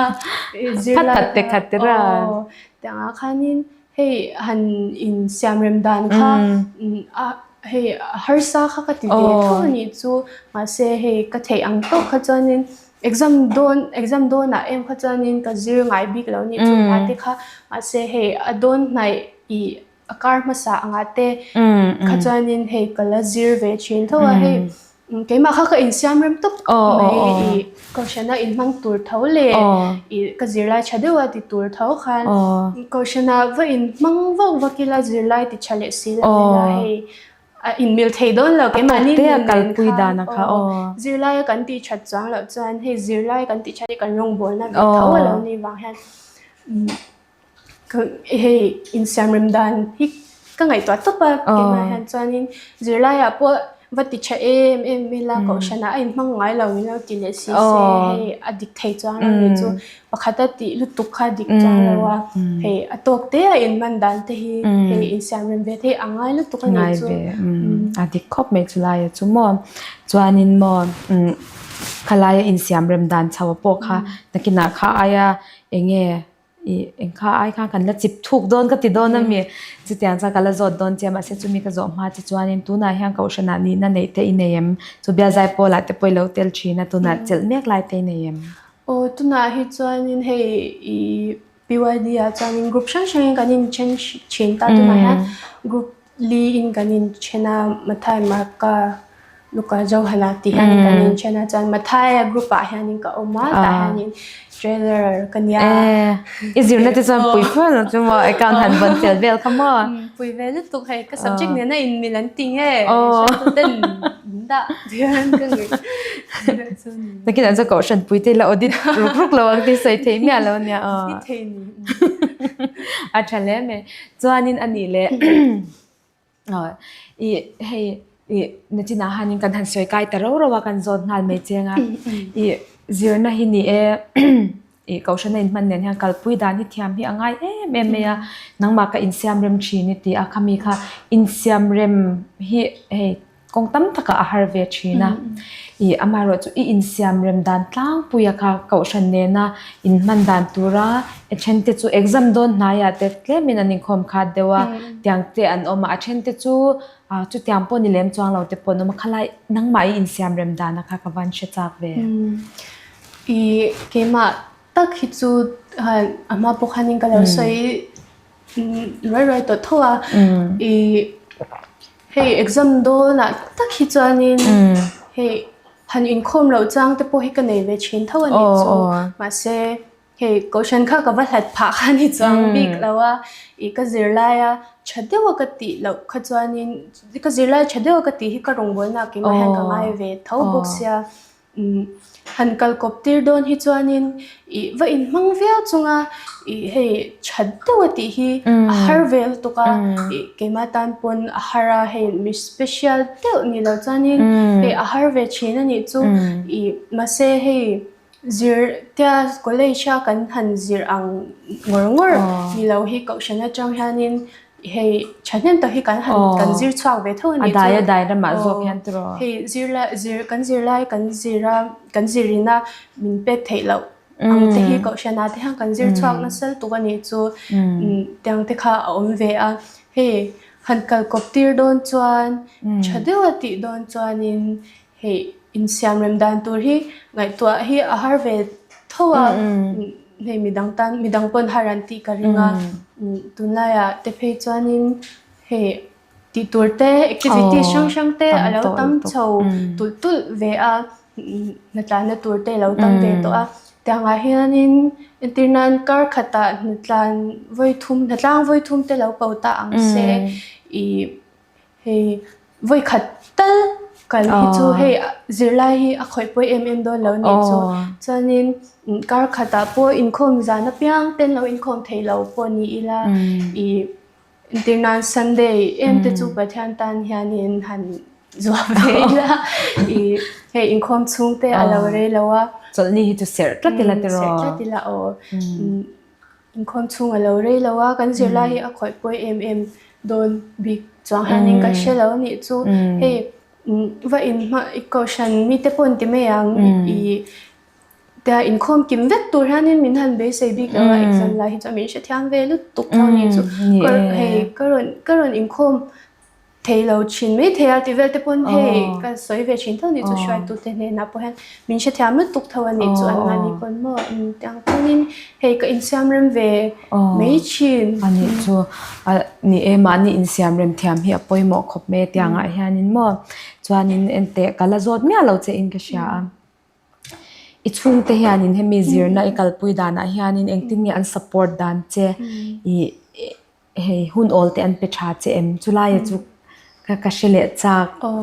zirlai kha aw tiangah khanin hei han insiamrem dan kha a hei a harsa kha ka ti ve tho a nih chu mahse hei ka theih ang tawk kha chuanin exam dawn exam dawnah em kha chuanin ka zir ngai bik lo a nih chu hna te kha mahse hei a dawn hnaih ih a kar hmasa angah te kha chuanin hei ka la zir ve thin tho a hei keimah kha ka insiam rem tawp mai ih kohhrana inhmang tur tho leh ih ka zirlai tha deuh a ti tur tho khan kohhrana va inhmang vak vak ila zirlai ti tha leh si lo ila hei a inmil thei dawn lo keimahni nun nen khan aw zirlai a kan tih that chuang loh chuan hei zirlai kan tih that hi kan rawngbawlna ve tho a lo nih vang hian. Hei insiamrem dan hi ka ngaihtuah tawp a keimah hian chuanin zirlaiah pawh va ti tha em em ila kohhranah a inhmang ngai lo min lo ti leh si se hei a dik thei chuang lo ni chu pakhat a tih lutuk kha a dik chuang lo a hei a tawk te a inhman dan te hi hei insiamrem ve te hi a ngai lutuk a nih chu. A dik khawp mai chu laia chu maw chuanin maw khalaia insiamrem dan chho pawh kha nakinah kha aia eng nge Ih eng kha ai khan kan la chip thuk dawn ka ti dawn a mi chutiang chuan ka la zawt dawn che a mahse chumi ka zawh hma che chuanin tunah hian kohhranah nihna neih te i nei em chu bialzai pawlah te pawh i lo tel thin a tunah chelh mek lai te i nei em? Aw tunah hi chuanin hei ih PYD ah chuanin group hrang hrangin kan inthen thin ta tunah hian group li in kan inthen a Mathai Marka Luka Johana tih hianin kan inthen a chuan Mathaia group ah hianin ka awm a tah hianin treasurer ka nia. I zirna te chuan pui fur ang chu maw account han vawn fel vel kha maw? Pui ve lutuk hei ka subject nena inmil an ti nge hriattu ten min dah hian ka ngei. Nakinah chuan kohhran pui te ila audit ruk ruk lo ang tih sawi thei miah lo ania aw. Ni thei ni. A tha hle mai. Chuanin a nih leh ih hei ih nachinah hianin kan han sawi kai ta rau rau a kan zawt nghal mai cheng a ih zirna hi ni e ih kohhrana inhman nen hian kalpui dan hi thiam hi a ngai em em mai a nangmah ka insiam rem thin i ti a khami kha insiam rem hi hei Kawng tam takah a har ve thin a. Ih amaherawhchu i insiam rem dan tlangpuia kha kohhran nena inhman dan tura a then te chu exam dawn hnaiah te tlemin an inkhawm khat deuh a, tiang te an awm a, a then te chu ah chutiang pawh ni lem chuang lo te pawh an awm a, khalai nangmah i insiam rem dan a kha ka van hre chak ve. Ih keimah tak hi chu a hma pawh khanin ka lo sawi Ruai ruai tawh tho a ih hei exam dawnah tak hi chuanin hei han inkhawm loh chang te pawh hi ka nei ve thin tho a nih chu mahse hei kohhran kha ka va hlat phah kha ni chuang bik lo a ih ka zirlaia tha deuha ka tih loh kha chuanin ka zirlai tha deuha ka tih hi ka rawngbawlna keimah hian ka ngai ve tho bawk sia. Han kal kawp tir dawn hi chuanin ih va inhmang viau chunga ih hei that deuh a tih hi a har ve lutuk a, ih keimah tan pawn a har a, hei mi special deuh ni lo chuanin hei a har ve thin a nih chu ih mahse hei zir tia college a kan han zir ang ngawr ngawr ni lo hi kohhran atang hianin Hei thahnem tak hi kan han kan zir chhuak ve tho a nih chu. A dai a dai ramah zawk hian tiraw. Hei zirlai zir kan zirlai kan zir a kan zirin a min pek theih loh ang te hi kohhranah te hian kan zir chhuak nasa lutuk a nih chu tiang te kha a awm ve a. Hei han kal kawp tir dawn chuan tha deuh a tih dawn chuanin Hei insiamrem dan tur hi ngaihtuah hi a har ve tho a, hei midang tan midang pawn har an tih ka ring a, tunlaiah te phei chuanin hei tih tur te activity hrang hrang te a lo tam chho tulh tulh ve a, hnatlanna tur te a lo tam ve tawh a, tiangah hianin entir nan kar khatah hnatlan vawi thum hnatlang vawi thum te lo ko ta ang se ih. Hei vawi khat tal kal hi chu hei zirlai hi a khawih pawi em em dawn lo nih chu. Chuanin kar khatah pawh inkhawm zan apiang ten lo inkhawm thei lo pawh ni ila ih entir nan Sunday em te chu Pathian tan hianin han zuam ve ila ih hei inkhawm chhung te a lo rei lo a. Chawlhni hi chu serh tlat ila tiraw? Serh tlat ila aw. Inkhawm chhung a lo rei lo a, kan zirlai hi a khawih pawi em em dawn bik chuang hianin ka hre lo a nih chu. Hei va inhma i kohhran mite pawh an ti mai ang i tia inkhawm kim vek tur hianin min han beisei bik lo a, exam lai hi chuan min hrethiam ve lutuk tho a nih chu. Hei ka rawn ka rawn inkhawm Thei lo thin mai thei a ti vel te pawn hei ka sawi ve thin tho ni chu hruaitu te hnenah pawh hian min hrethiam lutuk tho a nih chu an mahni pawn maw tiang chuanin hei ka insiam rem ve mai thin. A nih chu ni e mahni insiam rem thiam hi a pawimawh khawp mai a tiangah hianin maw chuanin enteh ka la zawt miah lo che in ka hria a. I chhungte hianin hemi zirna i kalpui danah hianin engtin nge an support dan che ih Hei hun awl te an pe tha che em? Chulaia chu ka ka hre leh chak. Aw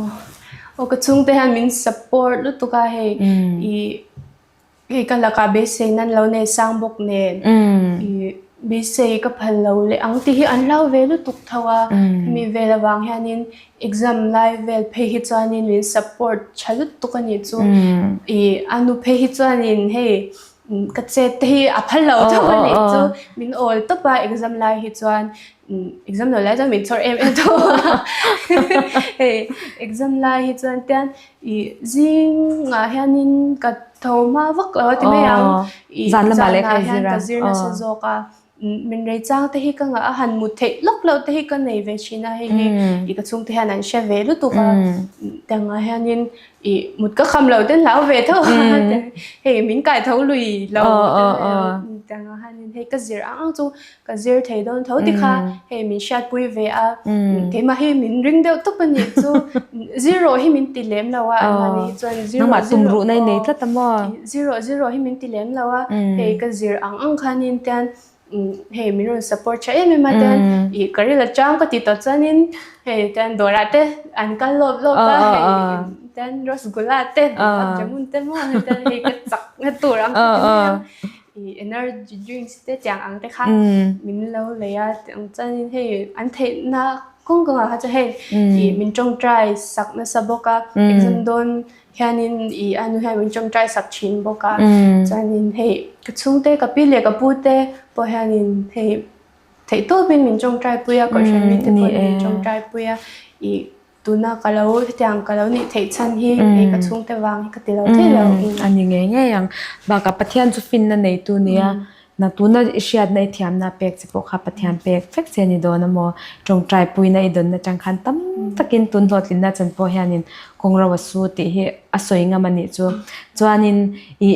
aw ka chhungte hian min support lutuk a hei i hei ka lakah beisei nan lo nei sang bawk nen i beisei ka phal lo leh ang tih hi an hlau ve lutuk tho a hemi vel avang hianin exam lai vel phei hi chuanin min support tha lutuk a nih chu i a nu phei hi chuanin hei Ka chet te hi a phal lo tho a nih chu min awl tawp a exam lai hi chuan exam lo lai chuan min chawrh em em tho a hei exam lai hi chuan tian ih zingah hianin ka tho hma vak lo a ti mai ang ih zanah hian ka zir nasa zawk a. Min rei chang te hi ka ngah a, han mut theih lawk loh te hi ka nei ve thin a, hei hi ih ka chhungte hian an hre ve lutuk a, tiangah hianin ih mut ka kham loh ten hlau ve tho a, hei min kai tho lui lo tiangah hianin hei ka zir ang ang chu ka zir thei dawn tho ti kha hei min hriatpui ve a, keimah hi min ring deuh tawp a nih chu zir rawh hi min ti lem lo a, anmahni hi chuan zir rawh zir rawh zir rawh zir rawh hi min ti lem lo a, hei ka zir ang ang khanin tian hei min rawn support tha em em a tian ih ka ril atang ka ti tawh chuanin hei tian dawrah te an kal lawp lawp a hei tian rasgula te gulab jamun te maw hei tian hei ka chak na tur ang ka ti mai a ih energy drinks te tiang ang te kha min lo lei a tiang chuanin hei an theihna kawng kawngah kha chuan hei ih min tawngtai sak nasa bawk a exam dawn Hianin i a nu hian min tawngtai sak thin bawk a, chuanin hei ka chhungte ka pi leh ka pu te pawh hianin hei theihtawpin min tawngtai pui a, kohhran mite pawhin min tawngtai pui a, i tuna ka lo hetiang ka lo nih theih chhan hi hei ka chhungte vang hi ka ti lo thei lo. A ni ngei ngei ang. Bakah Pathian chu finna neitu nia Na tuna i hriatna i thiamna pek che pawh kha Pathian pek vek che a ni dawn a maw? Tawngtai puina i dawnna atang khan tam takin tun hlawhtlinna chan pawh hianin kawng ro a su tih hi a sawi ngam a nih chu. Chuanin i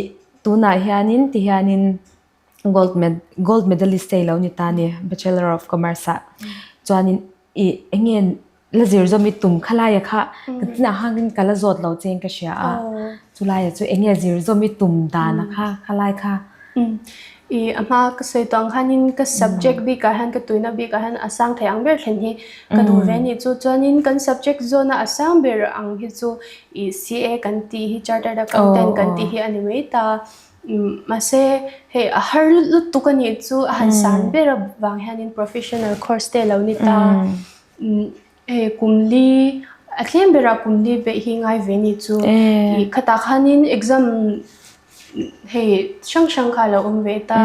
tunah hianin ti hianin gold med gold medalist te i lo ni ta a ni Bachelor of Commerce ah. Chuanin i eng nge la zir zawm i tum khalaia kha ka tinah hangin ka la zawt lo che in ka hria a, chulaia chu eng nge zir zawm i tum dan a kha khalai kha. I a hma ka sawi tawh ang khanin ka subject bikah hian ka tuina bikah hian a sang thei ang ber thlen hi ka duh ve a ni. Chu chuanin kan subject zawna a sang ber ang hi chu i CA kan tih hi Chartered Accountant kan tih hi a ni mai ta. Mahse hei a har lutuk a nih chu a han san ber avang hianin professional course te a lo ni ta. Hei kum li a tlem berah kum li beih hi ngai ve ni chu ih khatah khanin exam hei hrang hrang kha a lo awm ve ta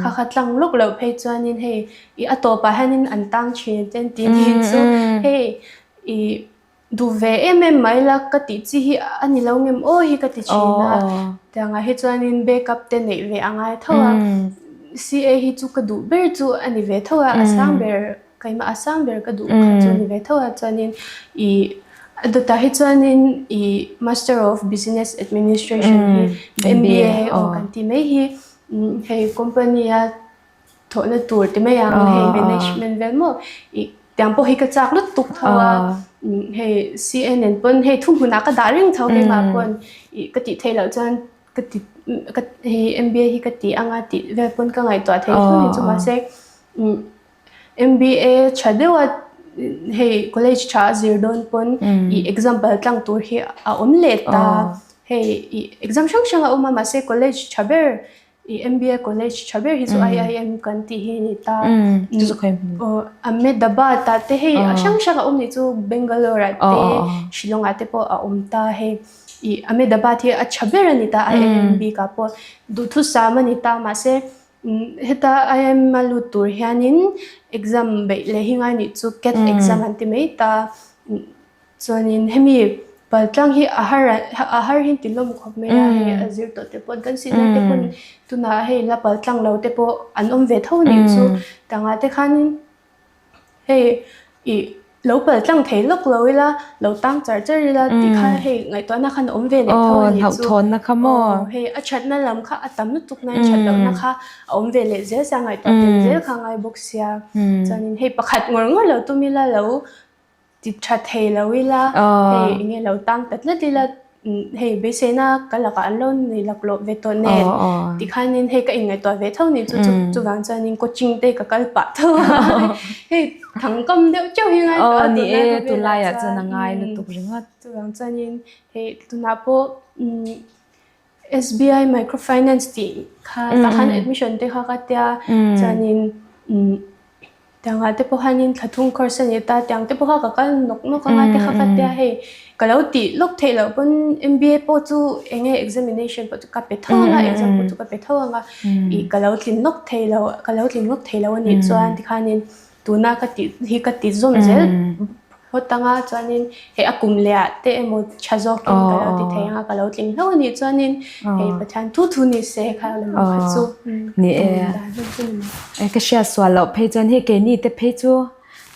kha kha tlang lawk loh phei chuanin hei ih a tawpah hianin an tang thin te an ti ni chu hei ih duh ve em em mai la ka tih chi hi a ni lo ngem aw hi ka ti thin a tiangah hi chuanin backup te neih ve a ngai tho a C_A hi chu ka duh ber chu a ni ve tho a a sang ber. Keimah a sang ber ka duh kha chu ni ve tho a chuanin ih a dawtah hi chuanin ih Master of Business Administration hi M_B_A aw kan tih mai hi hei company a thawhna tur ti mai ang hei management vel maw ih tiang pawh hi ka chak lutuk tho a hei C_A nen pawn hei thuhmunah ka dah reng tho keimah pawn ih ka tih theih loh chuan ka ti ka hei M_B_A hi ka ti anga tih vel pawn ka ngaihtuah thei tho a ni chu mahse. M_B_A tha deuha hei college tha a zir dawn pawn ih exam pal tlang tur hi a awm leh ta hei ih exam hrang hrang a awm a mahse college tha ber ih M_B_A college tha ber hi chu I_I_M kan tih hi a ni ta aw Ahmedabad ah te hei a hrang hrang a awm nih chu Bangalore ah te Shillong ah te pawh a awm ta hei ih Ahmedabad hi a tha ber a ni ta I_I_M bik ah pawh duhthusam a ni ta mahse. Heta IIM a lut tur hianin exam beih leh hi ngai nih chu cat exam an ti mai ta. Chuanin hemi paltlang hi a har a har hi ti lawm khawp mai a, hei a zir tawh te pawh kan senior te pawn tunah hei la paltlang lo te pawh an awm ve tho nih chu. Tangah te khanin Hei ih lo pal tlang thei lawk lo ila, lo tang char char ila tih kha hei ngaihtuahna khan a awm ve leh tho a nih chu. Hlauhthawnna kha maw? Aw hei a thatna lam kha a tam lutuk na that lohna kha a awm ve leh zel sia ngaihtuah tel zel kha a ngai bawk sia. Chuanin hei pakhat ngawr ngawr lo tum ila lo ti tha thei lo ila hei eng nge lo tang ta tlat ila hei beiseina ka lakah an lo nei laklawh ve tawh nen tikhanin hei ka inngaihtuah ve tho ni chu chuvang chuanin coaching te ka kal pah tho a hei thangkam deuh teuh hi ngai tawh a tunlai khawvelah tunlaiah chuan a ngai lutuk ringawt chuvang chuanin hei tunah pawh S_B_I microfinance tih kha tah khan admission te kha ka tia chuanin. Tiangah te pawh hianin thla thung course a ni ta, tiang te pawh kha ka kal nawk nawk anga te kha ka tia hei ka lo tih lawk theih loh pawn M_B_A pawh chu eng nge examination pawh chu ka pe tho anga exam pawh chu ka pe tho anga ih ka lo tlin lawk thei lo ka lo tlin lawk thei lo a nih chuan tikhanin tuna ka tih hi ka ti zawm zel phawt anga chuanin hei a kum leh ah te emaw tha zawkin ka lo ti thei anga ka lo tling hlauh a nih chuanin hei Pathian thu thu ni se kha lo kha chu ni e ka hriat sual loh phei chuan hei keini te phei chu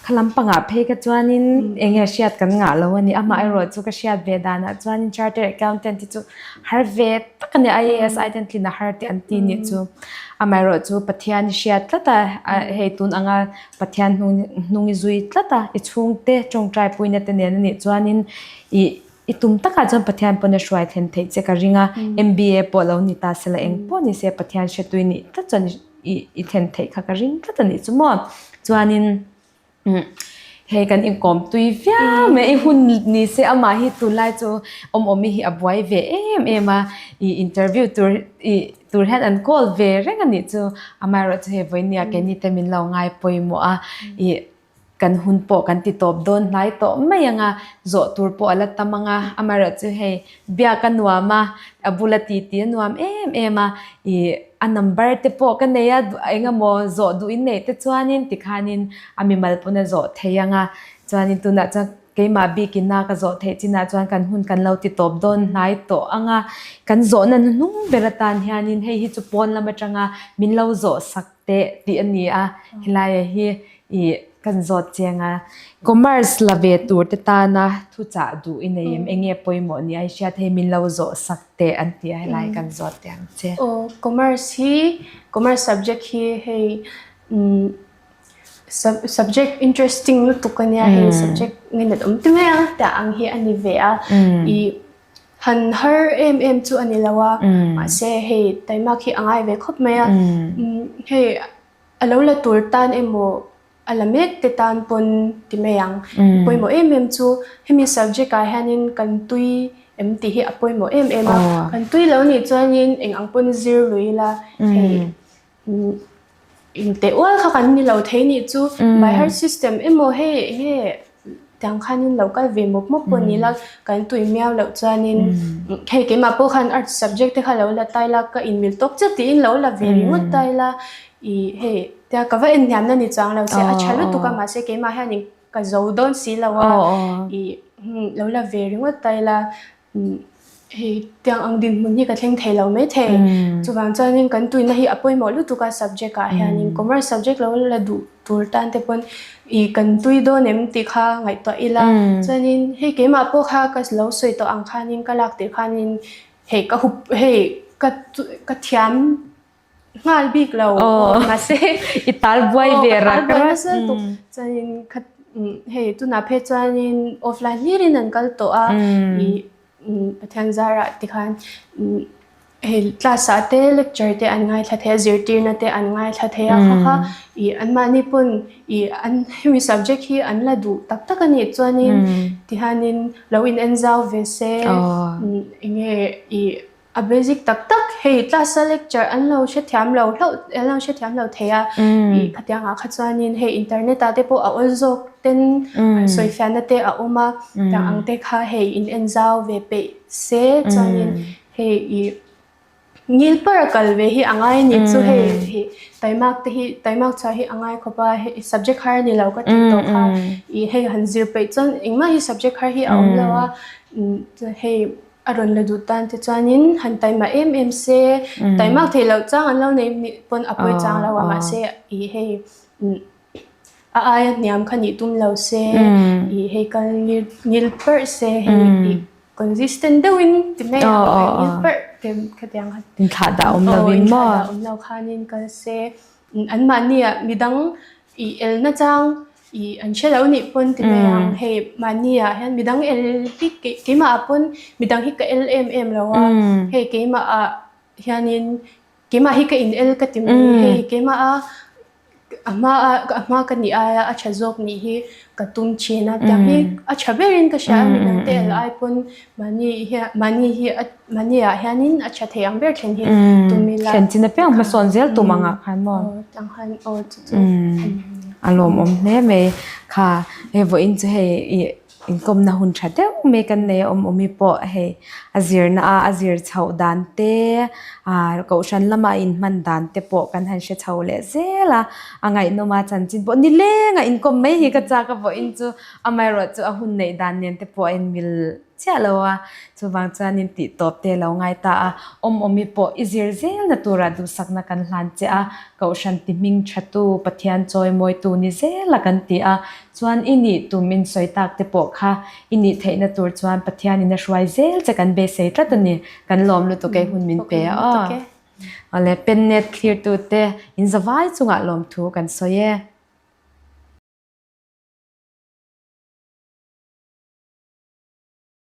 kha lampangah phei ka chuanin eng nge hriat kan ngah lo a ni amaherawh chu ka hriat ve danah chuanin chartered accountant te chu har ve tak a ni I_A_S ai ten tlin a har tih an ti nih chu amaherawh chu Pathian i hriat tlat a hei tun anga Pathian hnung i zui tlat a, i chhungte tawngtai puina te nen a nih chuanin i i tum takah chuan Pathian pawn a hruai thlen theih che ka ring a, M_B_A pawh lo ni ta sela eng pawh ni se Pathian hretui nih tlat chuan i i thlen theih kha ka ring tlat a nih chu maw. Chuanin hei kan inkawm tui viau mai i hun ni se amah hi tunlai chu awm awmi hi a buai ve em em a, i interview tur i Tur hian an call ve reng a nih chu. Amaherawhchu hei vawinia keini te min lo ngai pawimawh a, ih kan hun pawh kan ti tawp dawn hnai tawh mai ang a, zawh tur pawh a la tam ang a. Amaherawhchu hei biak a nuam a, a bula titi a nuam em em a, ih a number te pawh ka nei a, eng emaw zawh duh in neih te chuanin tikhanin a mimal pawn a zawh thei ang a. Chuanin tunah chuan Keimah bikin a ka zawh theih chinah chuan kan hun kan lo ti tawp dawn hnai tawh ang a, kan zawhna hnuhnung ber atan hianin hei hi chu pawn lam atanga min lo zawh sak teh tih a ni a, helaiah hi ih kan zawt chiang a. Commerce la ve tur te tana thuchah duh i nei em? Enge pawimawh ni a i hriat hei min lo zawh sak teh an ti a, helai kan zawt teh ang che. Aw, commerce hi, commerce subject hi hei umm Subject interesting lutuk a nia hei subject nge nat awm ti mai ang tah ang hi a ni ve a i Han har em em chu a ni lo a, mahse hei taimak hi a ngai ve khawp mai a. Hei a lo la tur tan emaw a la mek te tan pawn ti mai ang. Pawimawh em em chu hemi subject ah hianin kan tui em tih hi a pawimawh em em a. Kan tui lo nih chuanin eng ang pawn zir lui ila hei Inteh ual kha kan ni lo thei nih chu by heart system emaw hei enge tiang khanin lo kal ve mawp mawp pawh ni la kan tui miau loh chuanin hei keimah pawh khan arts subject te kha lo la ta ila ka inmil tawk chiah tiin lo la ve ringawt ta ila ih hei tia ka va enhniam na ni chuang lo che a tha lutuk a mahse keimah hianin ka zo dawn si lo a ih lo la ve ringawt ta ila. Hei tiang ang dinhmun hi ka thleng thei lo maithei. Chuvang chuanin kan tuina hi a pawimawh lutuk a subject ah hianin commerce subject lo la duh tur tan te pawn ih kan tui dawn em tih kha ngaihtuah ila. Chuanin hei keimah pawh kha ka lo sawi tawh ang khanin ka lak tirh khanin hei ka hup hei ka ka thiam nghal bik lo mahse i tal buai ve rak rak nasa lutuk chuanin kha hei tunah phei chuanin offline hlirin an kal tawh a i Pathian zarah tikhan hei class ah te lecture te an ngaithla thei a zirtirna te an ngaithla thei a kha kha i anmahni pawn i an hemi subject hi an la duh tak tak a nih chuanin tihianin lo in en zau ve se enge i A basic tak tak hei class a lecture an lo hrethiam lo hlauh an lo hrethiam lo thei a ih khatiang ah kha chuanin hei internet ah te pawh a awl zawk ten sawifiahna te a awm a tiang ang te kha hei in en zau ve peih se chuanin hei ih ngil par a kal ve hi a ngai a ni chu hei ih taimak te hi taimak chhuah hi a ngai khawp a hei subject har a ni lo ka tih tawh kha ih hei han zir peih chuan engmah hi subject har hi a awm lo a hei. A rawn la duh tan te chuanin han taima em em se, taimak theih loh chang an lo nei nih pawn a pawi chang lo a mahse ih hei a aia hniam kha nih tum lo se, ih hei kal ngil ngil parh se hei ih consistent deuhin ti mai ang ngil parh te khatiang kha Inthlah dah awm lo in maw? Inthlah dah awm lo khanin kal se, anmahni ah midang ih elna chang Ih an hre lo nih pawn ti mai ang hei mahni ah hian midang el hi keimah ah pawn midang hi ka el em em lo a hei keimah ah hianin keimah hi ka in el ka ti mai hei keimah a a hma a a hma ka nih aia a tha zawk nih hi ka tum thin a tiang hi a tha berin ka hria a midang te el ai pawn mahni hian mahni hi a mahni ah hianin a tha thei ang ber thlen hi tum ila thlen chin apiang hmasawn zel tum ang ah khan maw tiang khan aw chu chu A lawmawm hle mai. Kha hei vawiin chu hei ih inkawmna hun tha deuh mai kan nei a awm awmi pawh hei a zirna a a zir chhoh dan te ah kohhran lama a inhman dan te pawh kan han hre chho leh zel a a ngaihnawm a chanchin pawh nileng a inkawm mai hi ka chak a vawiin chu amaherawhchu a hun neih dan nen te pawh a inmil chiah lo a, chuvang chuanin tih tawp te lo ngai ta a, awm awmi pawh i zir zelna tura duhsakna kan hlan che a, Kohhran ti hming thatu Pathian chawi mawitu ni zela kan ti a, chuan i nih tum in sawi tak te pawh kha i nih theihna tur chuan Pathianin a hruai zel che kan beisei tlat a ni, kan lawm lutuk e hun min pe a aw. Awle, Pennet thlirtute in zavai chungah lawmthu kan sawi e.